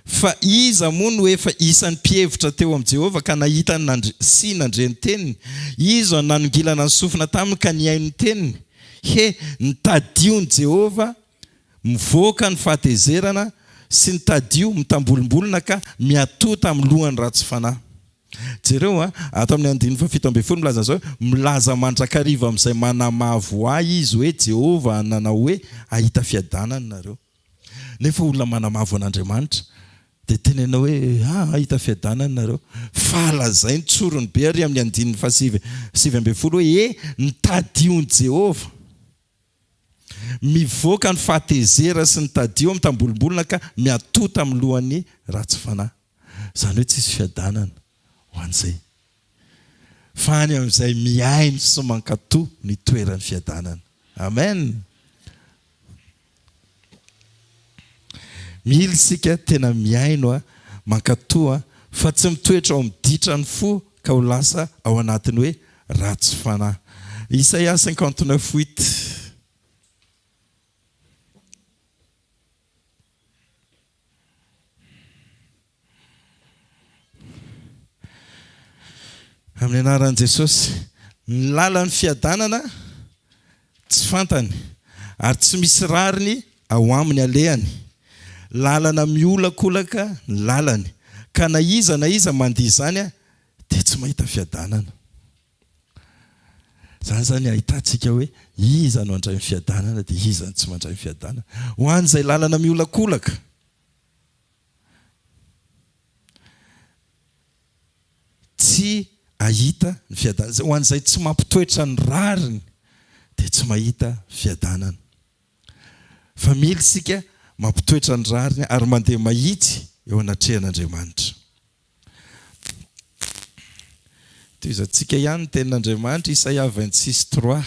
Fa iza moa no efa isan'ny mpihevitra teo amin'i Jehovah ka nahita sy nandre ny teniny? Iza no nanongilana ny sofina taminy ka nihaino ny teniny? He, ny tadion'i Jehovah mivoaka ny fahatezerana sy ny tadio mitambolimbolina ka miatota amin'ny lohan'ny ratsy fanahy. Jereo a, ato amin'ny andininy fahafito ambin'ny folo milaza an'izao hoe, Milaza mandrakariva amin'izay manamavo ahy izy hoe, Jehovah nanao hoe, Hahita fiadanana nareo. Nefa olona manamavo an'Andriamanitra dia tenenina hoe, Ah, hahita fiadanana nareo. Fa lazainy tsoriny be ary amin'ny andininy fahasivy 19 hoe, E, ny tadion'i Jehovah. Mivoaka ny fahatezera sy ny tadio mitambolimbolina ka miatota amin'ny lohan'ny ratsy fanahy. Izany hoe tsisy fiadanana ho an'izay. Fa any amin'izay mihaino sy mankatò ny toeran'ny fiadanana. Amen! Mila isika tena mihaino, mankatò, fa tsy mitoetra ao amin'ny ditran'ny fo ka ho lasa ao anatin'ny hoe ratsy fanahy. Isaia 59 huit. Amin'ny anaran'i Jesosy. Ny lalan'ny fiadanana tsy fantany, ary tsy misy rariny ao aminy alehany. Lalana miolakolaka ny lalany, ka na iza na iza mandia izany dia tsy mahita fiadanana. Izany izany ahitantsika hoe iza no handray ny fiadanana dia iza no tsy mandray ny fiadanana. Ho an'izay lalana miolakolaka. Tsy hahita ny fiadanana. Ho an'izay tsy mampitoetra ny rariny dia tsy mahita fiadanana. Fa mila isika mampitoetra ny rariny ary mandeha mahitsy eo anatrehan'Andriamanitra. Tohizantsika ihany ny tenin'Andriamanitra, Isaia 26 trois.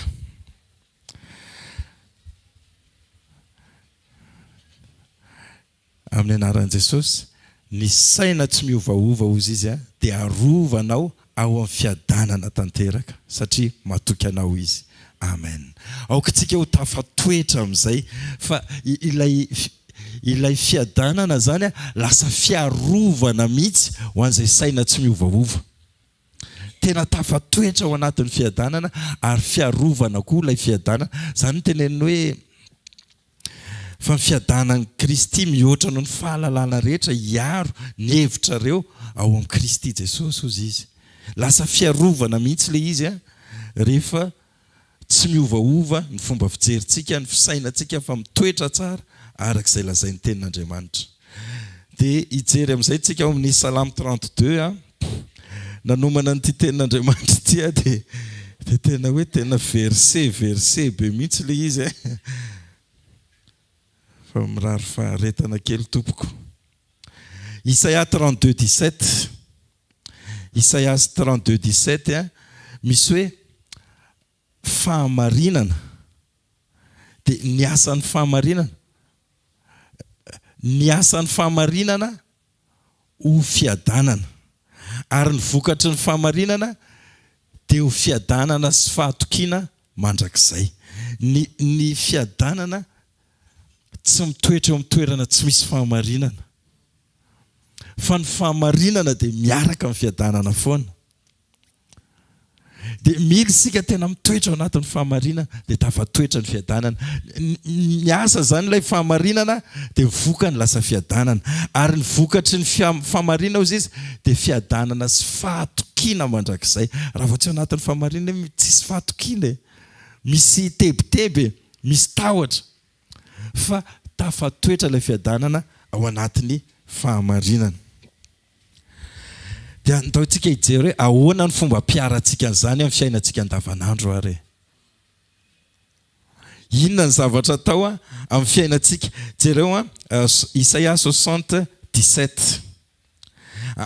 Amin'ny anaran'i Jesosy, ny saina tsy miovaova hozy izy dia arovanao ao amin'ny fiadanana tanteraka satria matoky anao izy. Amen. Aoka tsika ho tafatoetra amin'izay fa ilay ilay fiadanana zany lasa fiarovana mihitsy ho an'izay saina tsy miovaova. Tena tafatoetra ao anatin'ny fiadanana ary fiarovana koa ilay fiadanana. Izany no teneniny hoe Fa ny fiadanan'i Kristy mihoatra noho ny fahalalana rehetra hiaro ny hevitrareo ao amin'i Kristy Jesosy, hozy izy. Lasa fiarovana mihitsy ilay izy rehefa tsy miovaova ny fomba fijerintsika, ny fisainantsika fa mitoetra tsara araka izay lazain'ny Tenin'Andriamanitra. Dia hijery amin'izay tsika ao amin'ny Salamo 32. Nanomana an'ity Tenin'Andriamanitra ity aho dia dia tena hoe tena verset verset be mihitsy ilay izy e. Fa mirary faharetana kely tompoko. Isaia 32 17. Isaia 32 17 misy hoe fahamarinana dia ny asan'ny fahamarinana ny asan'ny fahamarinana ho fiadanana ary ny vokatry ny fahamarinana dia ho fiadanana sy fahatokiana mandrakizay. Ny ny fiadanana tsy mitoetra eo amin'ny toerana tsy misy fahamarinana. Fa ny fahamarinana dia miaraka amin'ny fiadanana foana. Dia mila isika tena mitoetra ao anatin'ny fahamarinana dia tafatoetra ny fiadanana. Miasa izany ilay fahamarinana dia ny vokany lasa fiadanana. Ary ny vokatry ny fahamarinana hozy izy dia fiadanana sy fahatokiana mandrakizay. Raha vao tsy ao anatin'ny fahamarinana tsisy fahatokiana e. Misy tebiteby e, misy tahotra. Fa tafatoetra ilay fiadanana ao anatin'ny fahamarinana. Dia andao tsika hijery hoe ahoana ny fomba ampiharantsika an'izany amin'ny fiainantsika andavanandro ary e. Inona ny zavatra atao amin'ny fiainantsika? Jereo an, Isaia 77.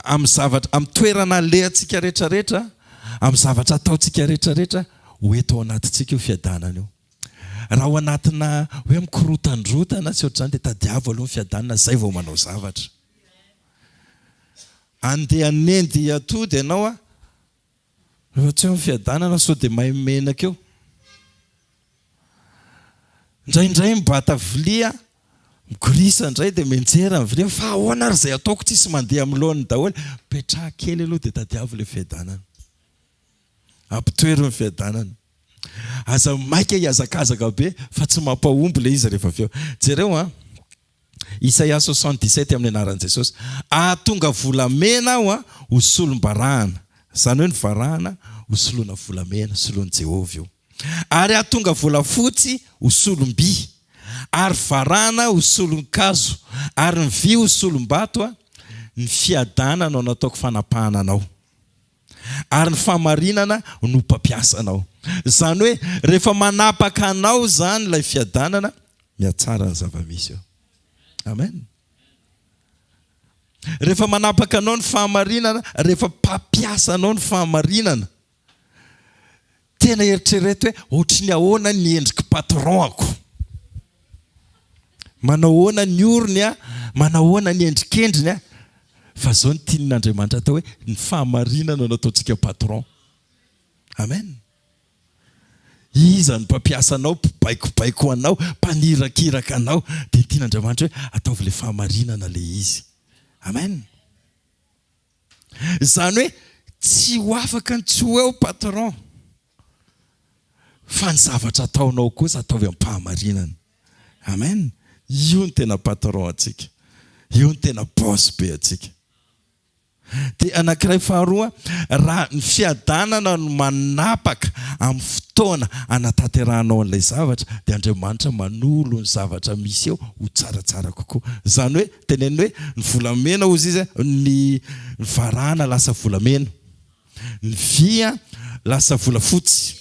Amin'ny zavatra, amin'ny toerana alehantsika rehetrarehetra, amin'ny zavatra ataontsika rehetrarehetra, ho eto ao anatintsika io fiadanana io. Raha ao anatina hoe mikorotandrotana sy ohatr'izany dia tadiavo aloha ny fiadanana zay vao manao zavatra. Andeha hanendy atody ianao a, rehefa tsy eo ny fiadanana sao dia may menaka eo. Indraindray mibata vilia, migorisa indray dia mianjera ny vilia, fa ahoana ary izay ataoko tsisy mandeha amin'ny laoniny daholo. Mipetraha kely aloha dia tadiavo ilay fiadanana. Ampitoero ny fiadanana. Aza maika hihazakazaka be fa tsy mampahomby ilay izy rehefa avy eo. Jereo an! Isaia 77 amin'ny anaran'i Jesosy. Ahatonga volamena aho ho solom-barahana. Izany hoe ny varahana ho soloina volamena, soloin'i Jehovah io. Ary hahatonga volafotsy ho solom-by, ary varahana ho solon-kazo, ary ny vy ho solom-bato, ny fiadanana no nataoko fanapahana anao. Ary ny fahamarinana no mpampiasa anao. Izany hoe rehefa manapaka anao izany ilay fiadanana, mihatsara ny zava-misy eo. Amen. Rehefa manapaka anao ny fahamarinana, rehefa mpampiasa anao ny fahamarinana, tena eritrereto hoe ohatry ny ahoana ny endriky patron-ako. Manao ahoana ny orony a, manao ahoana ny endrikendriny a. Fa izao no tian'Andriamanitra atao hoe ny fahamarinana no ataontsika patron. Amen. Iza no mpampiasa anao, mpibaikobaiko anao, mpanirakiraka anao. Dia tian'Andriamanitra hoe ataovy ilay fahamarinana ilay izy. Amen. Izany hoe tsy ho afaka ny tsy ho eo patron. Fa ny zavatra ataonao kosa ataovy am-pahamarinana. Amen. Io no tena patron antsika. Io no tena boss be antsika. Dia anankiray faharoa, raha ny fiadanana no manapaka amin'ny fotoana anatanterahanao an'ilay zavatra, dia Andriamanitra manolo ny zavatra misy eo ho tsaratsara kokoa. Izany hoe, teneniny hoe, ny volamena hozy izy, ny varahana lasa volamena. Ny vy lasa volafotsy,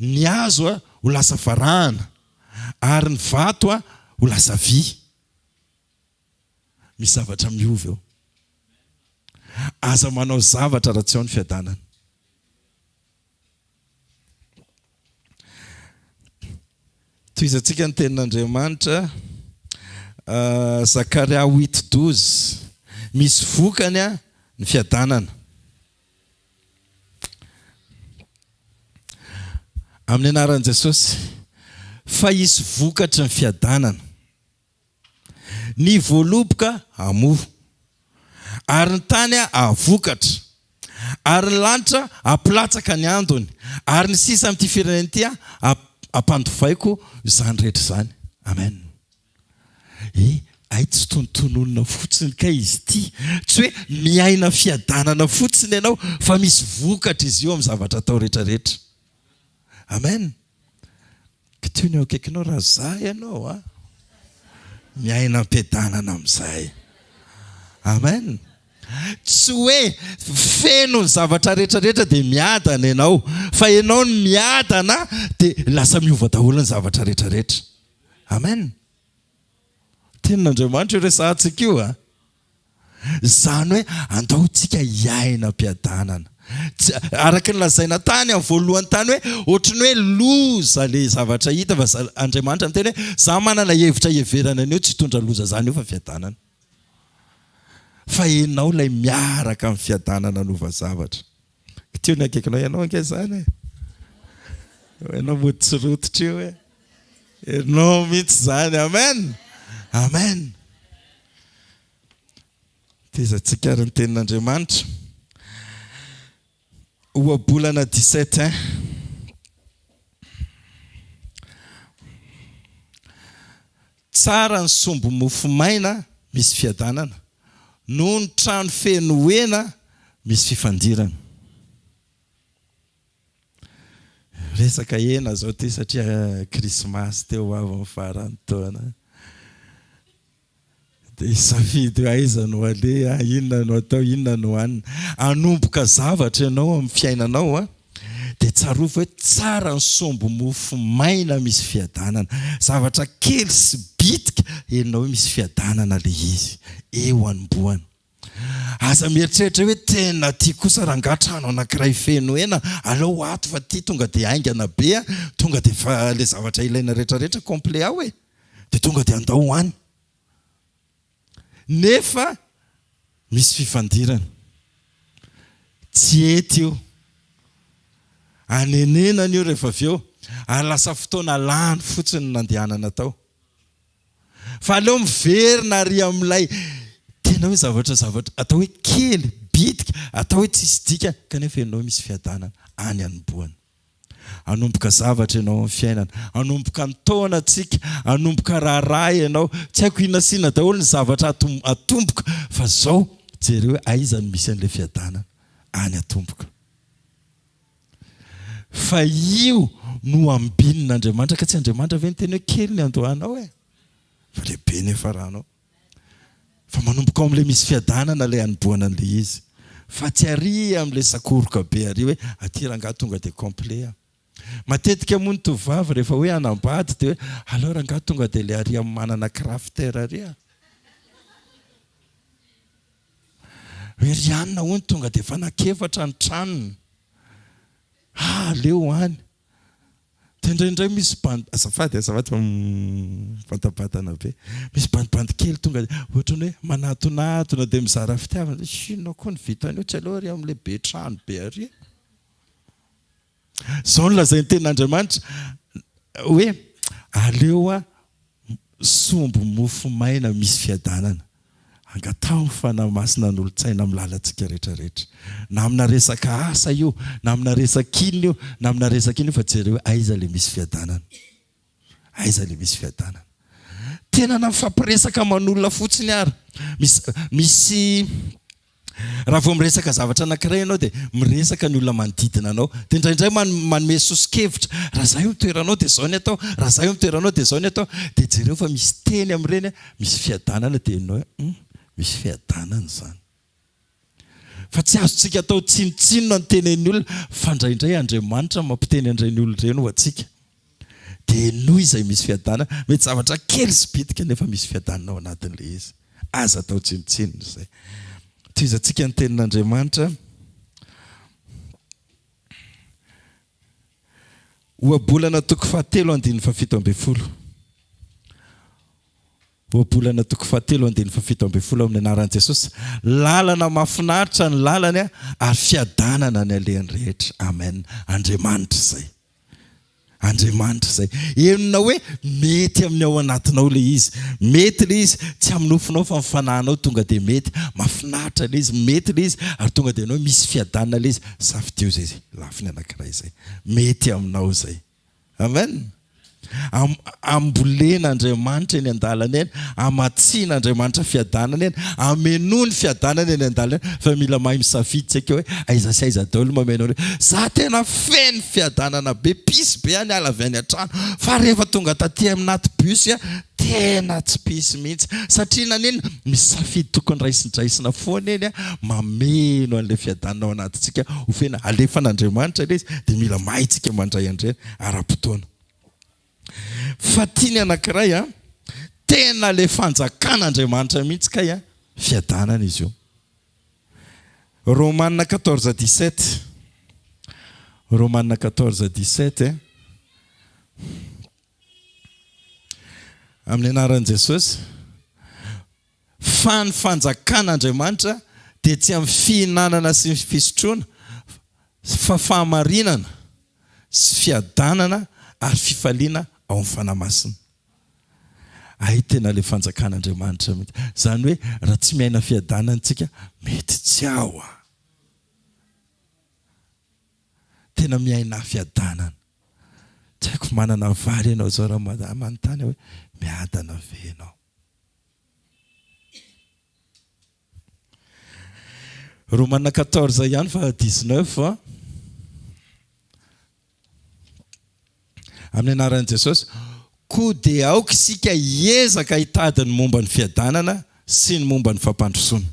ny hazo ho lasa varahana, ary ny vato ho lasa vy. Misy zavatra miova eo. Aza manao zavatra raha tsy ao ny fiadanana. Tohizantsika ny tenin'Andriamanitra, Zakaria huit 12. Misy vokany ny fiadanana. Amin'ny anaran'i Jesosy, fa hisy vokatry ny fiadanana. Ny voaloboka hamoa, ary ny tany hahavokatra, ary ny lanitra hampilatsaka ny andony, ary ny sisa amin'ity firenena ity hampandovaiko izany rehetra izany. Amen. E, hay tsy tonontononina fotsiny kay izy ity. Tsy hoe miaina fiadanana fotsiny ianao, fa misy vokatra izy io amin'ny zavatra atao rehetra rehetra. Amen. Kitiho ny eo akaikinao raha za ianao a. Miaina am-piadanana amin'izay. Amen. Tsy hoe feno ny zavatra rehetra rehetra dia miadana ianao, fa ianao no miadana dia lasa miova daholo ny zavatra rehetra rehetra. Amen. Tenin'Andriamanitra io resahantsika io a. Izany hoe andao tsika hiaina am-piadanana. Tsy, araka ny lazaina tany amin'ny voalohany tany hoe ohatry ny hoe loza ilay zavatra hita fa Andriamanitra miteny hoe za manana hevitra hiheverana an'io tsy hitondra loza zany io fa fiadanana. Fa ianao ilay miaraka amin'ny fiadanana hanova zavatra. Kitio ny akaikinao, ianao ange izany e. Ianao mody tsy rototra io e. Ianao mihitsy izany. Amen. Amen. Tohizantsika ary ny tenin'Andriamanitra. Ohabolana 17 un. Tsara ny sombo mofo maina misy fiadanana, noho ny trano feno hena misy fifandirana. Resaka hena zao ty satria krismasy teo ho avy ny faran'ny taona. Dia hisafidy hoe aiza no aleha, inona no atao, inona no hanina. Hanomboka zavatra ianao amin'ny fiainanao an, dia tsarovy hoe tsara ny sombo mofo maina misy fiadanana. Zavatra kely sy bitika, henonao hoe misy fiadanana ilay izy eo anombohana. Aza mieritreritra hoe tena aty kosa rangaha trano anankiray feno hena, aleo ato fa aty tonga dia haingana be an, tonga dia efa ilay zavatra ilaina rehetra rehetra complet ao e. Dia tonga dia andao ho any. Nefa misy fifandirana. Tsy hety io. Anenenana io rehefa avy eo. Ary lasa fotoana lany fotsiny ny nandehanana tao. Fa aleo miverina ary amin'ilay tena hoe zavatra zavatra atao hoe kely, bitika, atao hoe tsisy dikany kanefa ianao misy fiadanana any anombohana. Hanomboka zavatra ianao amin'ny fiainana. Hanomboka ny taona tsika, hanomboka raharaha ianao. Tsy haiko inona sy inona daholo ny zavatra atomboka fa zao jereo hoe aiza no misy an'ilay fiadanana. Any atomboka. Fa io no ambinin'Andriamanitra ka tsy Andriamanitra ve niteny hoe kely ny andohanao e? Fa lehibe ny hiafaranao. Fa manomboka ao amin'ilay misy fiadanana ilay hanombohana an'ilay izy. Fa tsy ary amin'ilay sakoroka be ary hoe aty rangahy tonga dia complet a. Matetika moa ny tovovavy rehefa hoe hanambady dia hoe aleo rangahy tonga dia ilay ary amin'ny manana crafter ary a. Hoe ry anona hono tonga dia efa nakefatra ny tranony. Ah aleo any. Dia indraindray misy bandy, azafady azafady fa mivantabatana be. Misy bandibandy kely tonga dia ohatran'ny hoe manatonatona dia mizara fitiavana. Dia inona koa ny vitan'io, tsy aleo ary amin'ilay be trano be ary. Izao no lazain'ny tenin'Andriamanitra hoe aleo aho Sombo mofo maina misy fiadanana. Angataho ny Fanahy Masina hanolotsaina amin'ny lalantsika rehetra rehetra. Na amina resaka asa io, na amina resaka inona io, na amina resaka inona io fa jereo hoe aiza ilay misy fiadanana. Aiza ilay misy fiadanana. Tena na mifampiresaka aman'olona fotsiny ary. Misy misy Raha vao miresaka zavatra anankiray ianao dia miresaka ny olona manodidina anao. Dia indraindray manome soso-kevitra, raha izaho eo amin'ny toeranao dia izao ny atao, raha izaho eo amin'ny toeranao dia izao ny atao. Dia jereo fa misy teny amin'ireny, misy fiadanana dia henonao hoe hum, misy fiadanana izany. Fa tsy azontsika atao tsinontsinona ny tenenin'ny olona fa indraindray Andriamanitra mampiteny an'ireny olona ireny ho antsika. Dia henoy izay misy fiadanana. Mety zavatra kely sy bitika nefa misy fiadanana ao anatin'ilay izy. Aza atao tsinontsinona izay. Tohizantsika ny tenin'Andriamanitra. Ohabolana toko fahatelo andininy fahafito ambin'ny folo. Ohabolana toko fahatelo andininy fahafito ambin'ny folo amin'ny anaran'i Jesosy. Lalana mahafinaritra ny lalany ary fiadanana ny alehany rehetra. Amen. Andriamanitra izay. Andriamanitra izay. Henonao hoe mety amin'ny ao anatinao ilay izy. Mety ilay izy, tsy amin'ny nofonao fa amin'ny fanahinao tonga dia mety. Mahafinaritra ilay izy, mety ilay izy ary tonga dia ianao misy fiadanana ilay izy. Safidio izay lafiny anankiray izay. Mety aminao izay. Amen. Am, ambolen'Andriamanitra eny an-dalana eny, amatsian'Andriamanitra fiadanana eny, amenoany fiadanana eny an-dalana eny, fa mila mahay misafidy tsika hoe aiza sy aiza daholo mameno an'io. Za tena feno fiadanana be, pisy be aho niala avy any an-trano, fa rehefa tonga taty aminaty bus aho, tena tsy pisy mihitsy. Satria naninona? Misy safidy tokony raisindraisina foana eny, mameno an'ilay fiadanana ao anatintsika ho feno. Alefan'Andriamanitra ilay izy, dia mila mahay tsika mandray an'ireny ara-potoana. Fa tia ny anankiray an, tena le fanjakan'Andriamanitra mihitsy kay an, fiadanana izy io. Romana 14 17 Romana 14 17 Amin'ny anaran'i Jesosy. Fa ny fanjakan'Andriamanitra dia tsy amin'ny fihinanana sy ny fisotroana, fa fahamarinana sy fiadanana ary fifaliana ao amin'ny Fanahy Masina. Hay tena ilay fanjakan'Andriamanitra mihitsy. Izany hoe raha tsy miaina fiadanana isika, mety tsy ao a! Tena miainà fiadanana. Tsy haiko manana vary ianao izao raha manontany aho hoe miadana ve ianao? Romana 14 ihany fa 19 an. Amin'ny anaran'i Jesosy. Koa dia aoka isika hiezaka hitady ny momba ny fiadanana sy ny momba ny fampandrosoana.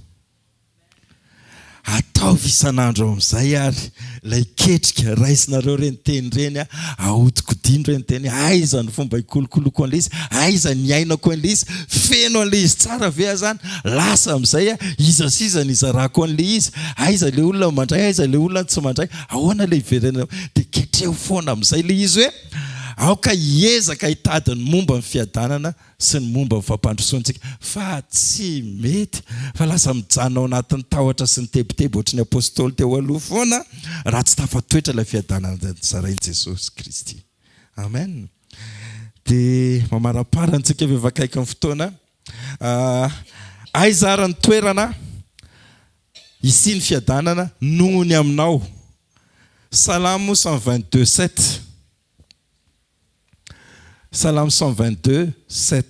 Ataovy isan'andro amin'izay ary ilay ketrika, raisinareo ireny teny ireny, ahodikodino ireny teny, aiza ny fomba hikolokoloako an'ilay izy, aiza ny hiainako an'ilay izy, feno an'ilay izy tsara ve aho izany, lasa amin'izay aho, iza sy iza no hizarako an'ilay izy, aiza ilay olona mandray, aiza ilay olona tsy mandray, ahoana ilay hiverenana, dia ketreho foana amin'izay ilay izy hoe aoka hiezaka hitady ny momba ny fiadanana sy ny momba ny fampandrosoantsika fa tsy mety fa lasa mijanona ao anatin'ny tahotra sy ny tebiteby ohatry ny apostoly teo aloha foana raha tsy tafatoetra ilay fiadanana zarain'i Jesosy Kristy. Amen. Dia mamaraparana antsika fa efa akaiky ny fotoana. Aiza ary ny toerana hisian'ny fiadanana noho ny aminao? Salamo 122 7. Salamo 122, 7.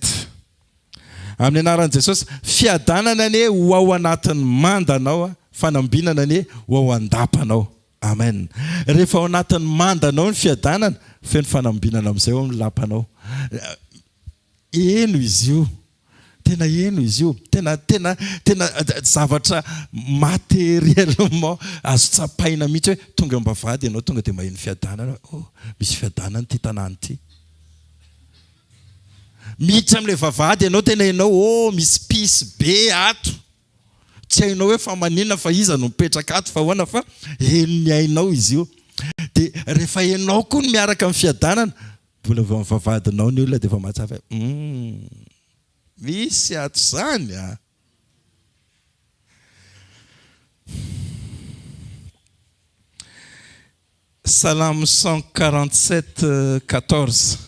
Amin'ny anaran'i Jesosy, fiadanana anie ho ao anatin'ny mandanao, fanambinana anie ho ao an-dapanao. Amen. Rehefa ao anatin'ny mandanao ny fiadanana, feno fanambinana amin'izay ao amin'ny lapanao. Heno izy io. Tena heno izy io. Tena, tena, tena zavatra matériellement azo tsapaina mihitsy hoe tonga eo am-bavahady ianao tonga dia maheno fiadanana hoe oh, misy fiadanana ity tanàna ity. Miditra amin'ilay vavahady ianao tena ianao oh, misy peace be ato. Tsy hainao hoe fa maninona fa iza no mipetraka ato fa ahoana fa henon'ny ainao izy io. Dia rehefa henonao koa ny miaraka amin'ny fiadanana, Mbola vao mivavahadinao ny olona dia efa mahatsapa hoe humm misy ato izany a! Salamo 147 14.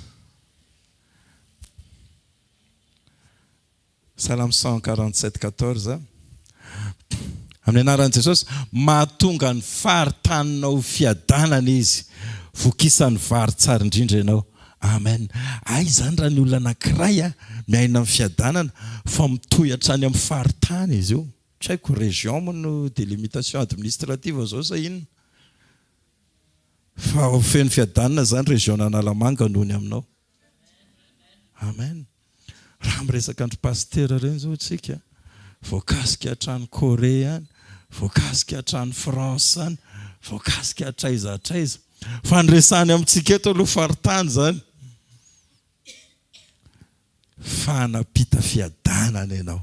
Salamo 147 14 Amin'ny anaran'i Jesosy, mahatonga ny faritaninao ho fiadanana Izy, vokisan'ny vary tsara indrindra ianao. Amen. Hay izany raha ny olona anankiray miaina amin'ny fiadanana fa mitohy hatrany amin'ny faritany izy io. Tsy haiko, région moa no délimitation administrative zao sa inona? Fa ho feno fiadanana izany région Analamanga noho ny aminao. Amen. Raha miresaka an-dry pasitera ireny izao tsika, voakasika hatrany Corée any, voakasika hatrany France any, voakasika hatraiza hatraiza. Fa ny resahany amintsika eto aloha faritany izany. Fa hanapita fiadanana ianao.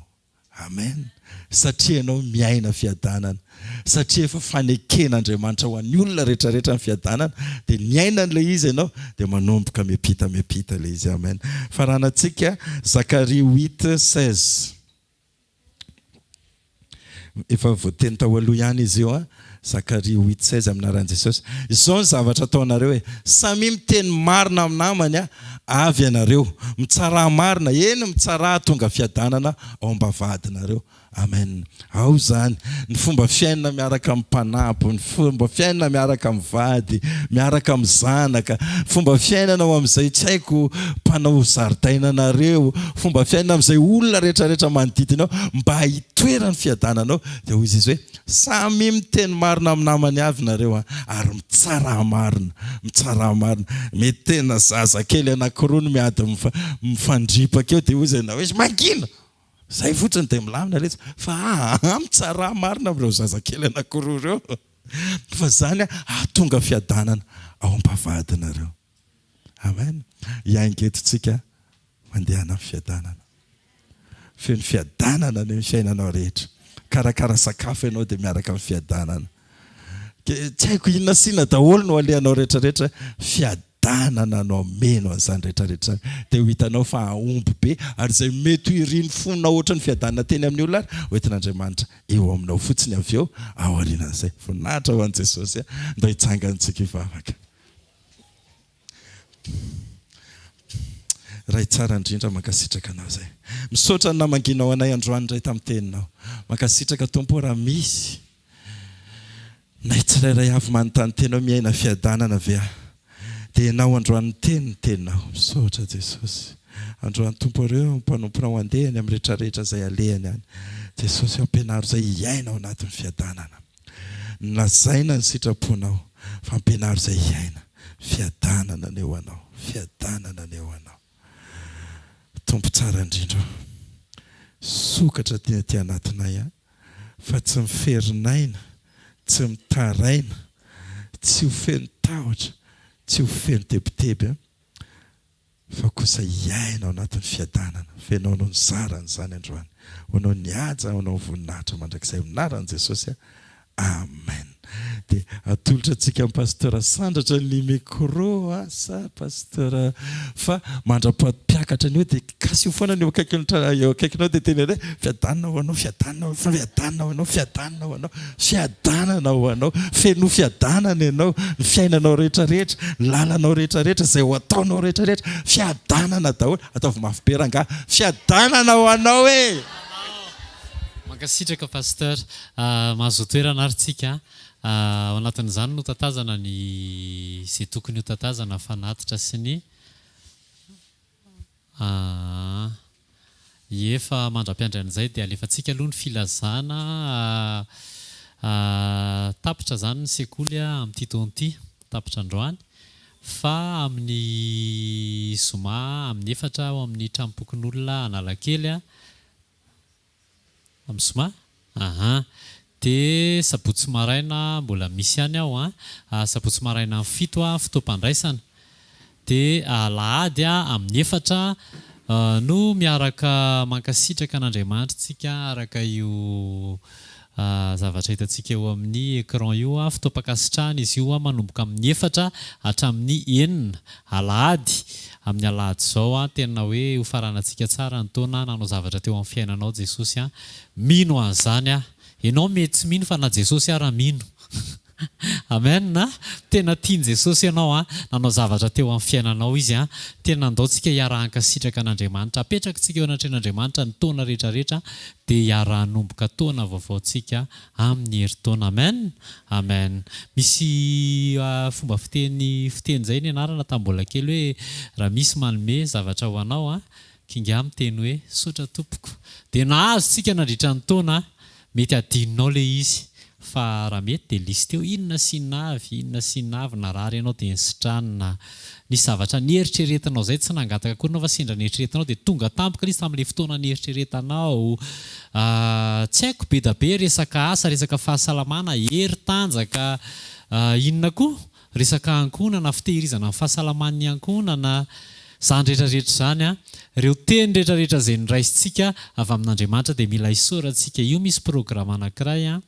Amen! Satria ianao miaina fiadanana, satria efa faneken'Andriamanitra ho an'ny olona rehetrarehetra ny fiadanana, dia niaina an'ilay izy ianao, dia manomboka miampita miampita ilay izy. Amen! Faranantsika Zakaria huit 16. Efa voateny tao aloha ihany izy io an! Zakaria huit 16 amin'ny anaran'i Jesosy. Izao ny zavatra ataonareo e, samia miteny marina amin'ny namany avy ianareo, mitsarà marina, eny mitsarà tonga fiadanana ao am-bavahadinareo. Amen. Ao izany, ny fomba fiainana miaraka amin'ny mpanampy, ny fomba fiainana miaraka amin'ny vady, miaraka amin'ny zanaka, fomba fiainana ao amin'izay tsy haiko mpanao zaridaina anareo, fomba fiainana amin'izay olona rehetrarehetra manodidina ao, mba hitoeran'ny fiadananao. Dia hoy izy hoe, Samia miteny marina amin'ny namany avy nareo an, ary mitsarà marina, mitsarà marina. Mety tena zaza kely anakiroa no miady mifandripaka eo dia hoy izy hoe mangina! Zay fotsiny dia milamina letsy. Fa aa mitsarà marina amin'ireo zaza kely anakiroa ireo fa zany hahatonga fiadanana ao am-bavahadinareo. Amen. Hiainga eto tsika mandehana amin'ny fiadanana. Feno fiadanana ny fiainanao rehetra. Karakara sakafo ianao dia miaraka amin'ny fiadanana. Tsy haiko inona sy inona daholo no alehanao rehetra rehetra, fiadanana no hameno an'izany rehetra rehetra izany. Dia ho hitanao fa hahomby be ary izay mety ho irin'ny fonao ohatran'ny fiadanana teny amin'ny olona ary ho entin'Andriamanitra eo aminao fotsiny avy eo aorianan'izay. Voninahitra ho an'i Jesosy. Ndao hitsangantsika hivavaka. Ray tsara indrindra mankasitraka anao zay. Misaotra ny namangianao anay androany indray tamin'ny teninao. Mankasitraka Tompo o raha misy nay tsirairay avy manontany tena hoe miaina fiadanana ve aho dia ianao androany niteny ny teninao. Misaotra Jesosy. Androany Tompo ireo mpanomponao andeha any amin'ny retraretra izay alehany any. Jesosy ampianaro izay hiaina ao anatin'ny fiadanana. Nolazaina ny sitraponao fa ampianaro izay hiaina. Fiadanana anie ho anao. Fiadanana anie ho anao. Tompo tsara indrindra o. Sokatra aty aty anatinay a. Fa tsy miferinaina, tsy mitaraina, tsy ho feno tahotra, tsy ho feno tebiteby a. Fa kosa hiaina ao anatin'ny fiadanana. Fa Ianao no nizara an'izany androany. Ho Anao ny haja, ho Anao ny voninahitra mandrakizay. Amin'ny anaran'i Jesosy aho. Amen. Dia atolotra antsika amin'i Pasteur Sandratra ny micro a, sa Pasteur fa mandra-piakatra an'io dia kasio foana ny eo akaikin'ny eo akaikinao dia teneno hoe fiadanana ho anao, fiadanana ho fiadanana ho anao, fiadanana ho anao, fiadanana ho anao, feno fiadanana ianao, ny fiainanao rehetra rehetra, ny lalanao rehetra rehetra, izay ho ataonao rehetra rehetra, fiadanana daholo, ataovy mafy be rangahy, fiadanana ho anao e! Mankasitraka Pasteur. Mahazo toerana ary tsika. Ao anatin'izany no tatazana ny izay tokony ho tatazana fanatitra sy ny aa. Ie fa mandra-piandry an'izay dia alefantsika aloha ny filazana tapitra izany ny sekoly amin'ity taona ity, tapitra androany fa amin'ny zoma amin'ny efatra ao amin'ny tranompokonolona Analakely Amin'ny zoma? Aha. Dia sabotsy maraina mbola misy ihany aho an. Sabotsy maraina amin'ny fito fotoam-pandraisana. Dia alahady amin'ny efatra no miaraka mankasitraka an'Andriamanitra tsika araka io zavatra hitantsika eo amin'ny écran io. Fotoam-pankasitrahana izy io manomboka amin'ny efatra hatramin'ny enina. Alahady, amin'ny alahady izao an, tena hoe ho faranantsika tsara ny taona, nanao zavatra teo amin'ny fiainanao Jesosy an, mino an'izany aho, ianao mety tsy mino fa na Jesosy ara mino, Amen a, tena tian'i Jesosy ianao an, nanao zavatra teo amin'ny fiainanao Izy an, tena andao tsika hiara-hankasitraka an'Andriamanitra, apetrakintsika eo anatrehan'Andriamanitra ny taona rehetra rehetra dia hiara-hanomboka taona vaovao tsika Amin'ny herintaona. Amen! Amen. Misy fomba fiteny fiteny izay nianarana tamin'ny mbola kely hoe raha misy manome zavatra ho anao an, kinga miteny hoe sotra tompoko. Dia nahazo tsika nandritra ny taona an, mety hadinonao ilay izy fa raha mety dia listeo inona sy inona avy, inona sy inona avy, narary ianao dia nisitranina, Nisy zavatra nieritreretinao izay tsy nangataka akory ianao fa sendra nieritreretinao dia tonga tampoka ilay izy tamin'ilay fotoana nieritreretanao. Tsy haiko be da be resaka asa, resaka fahasalamana, hery, tanjaka, inona koa? Resaka ankohonana, fitehirizana ny fahasalaman'ny ankohonana, izany rehetra rehetra izany an. Ireo teny rehetra rehetra izay noraisintsika avy amin'Andriamanitra dia mila isaorantsika. Io misy programa anankiray an.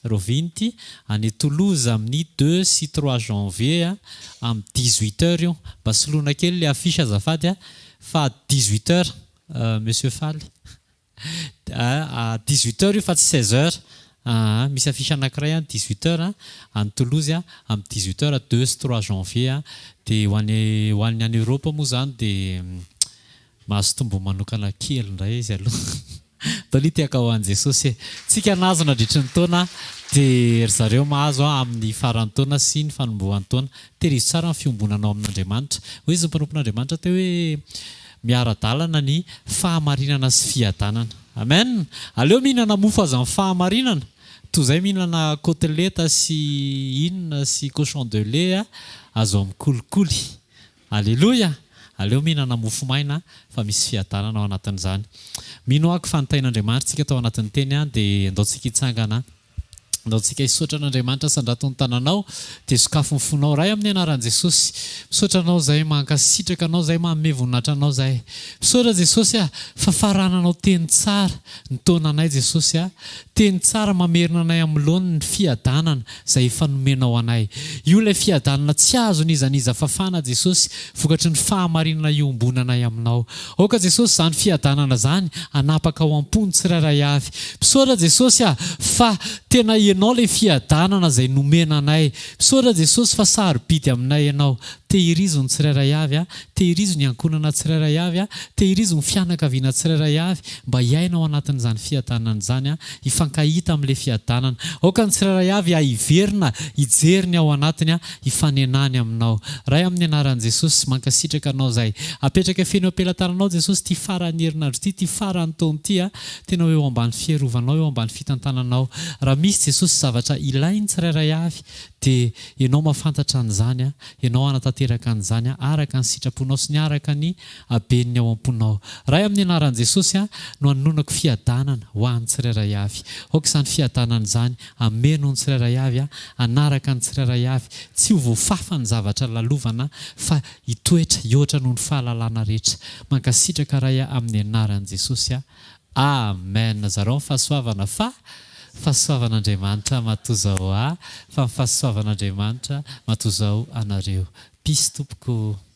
Rovinty, any Toulouse amin'ny deux sy trois janvier amin'ny dix huit heures io. Mba soloina kely le affiche azafady a, fa dix huit heures Monsieur Faly a, dix huit heures io fa tsy seize heures aa, misy affiche anankiray any dix huit heures any Toulouse amin'ny dix huit heures deux sy trois janvier dia ho any ho an'ny any Europe moa izany dia Mahazo tombony manokana kely indray izy aloha. Tony tiaka ho an'i Jesosy e. Tsika nahazo nandritry ny taona dia ry zareo mahazo amin'ny faran'ny taona sy ny fanombohan'ny taona. Tehirizo tsara ny fiombonanao amin'Andriamanitra. Hoy izy mpanompon'Andriamanitra teo hoe miara-dalana ny fahamarinana sy fiadanana. Amen! Aleo mihinana mofo aza ny fahamarinana toy izay mihinana kotileta sy inona sy cochon de lait azo amin'ny kolikoly. Aleloia! Aleo mihinana mofo maina fa misy fiadanana ao anatin'izany. Mino ako fa nitahin'Andriamanitra tsika tao anatin'ny teny an, dia ndao tsika hitsangana, ndao tsika hisaotra an'Andriamanitra sandrato ny tananao, dia sokafy ny fonao. Ray amin'ny anaran'i Jesosy, misaotra Anao zahay, mankasitraka Anao zahay, manome voninahitra Anao zahay. Misaotra Jesosy a, fa farananao teny tsara ny taonanay Jesosy a. Teny tsara mamerina anay amin'ny laoniny ny fiadanana izay efa nomenao anay. Io ilay fiadanana tsy azon'iza n'iza fafana Jesosy vokatry ny fahamarinana iombonanay aminao. Aoka Jesosy izany fiadanana izany hanapaka ao am-pony tsirairay avy. Misaotra Jesosy a fa tena. Ianao ilay fiadanana izay nomena anay. Misaotra Jesosy fa sarobidy aminay Ianao. Tehirizo ny tsirairay avy a, tehirizo ny ankohonana tsirairay avy a, tehirizo ny fianakaviana tsirairay avy mba hiaina ao anatin'izany fiadanana izany a, hifankahita amin'ilay fiadanana. Aoka ny tsirairay avy hiverina hijery ny ao anatiny a, hifanenany aminao. Ray amin'ny anaran'i Jesosy, mankasitraka Anao izahay. Apetraka feno eo am-pelatananao Jesosy ity faran'ny herinandro ity, ity faran'ny taona ity a, tena ho eo ambany fiarovanao, eo ambany fitantananao. Raha misy Jesosy zavatra ilain'ny tsirairay avy dia Ianao mahafantatra an'izany, Ianao hanatanteraka an'izany araka ny sitraponao sy ny araka ny haben'ny ao am-ponao. Ray amin'ny anaran'i Jesosy no anononako fiadanana ho an'ny tsirairay avy. Aoka izany fiadanana izany hameno ny tsirairay avy, hanaraka ny tsirairay avy, tsy ho voafafa ny zavatra lalovana fa hitoetra hihoatra noho ny fahalalana rehetra. Mankasitraka Ray amin'ny anaran'i Jesosy. Amen zarao ny fahasoavana fa fahasoavan'Andriamanitra matoa zao ahy fa ny fahasoavan'Andriamanitra matoa zao anareo. Peace tompoko.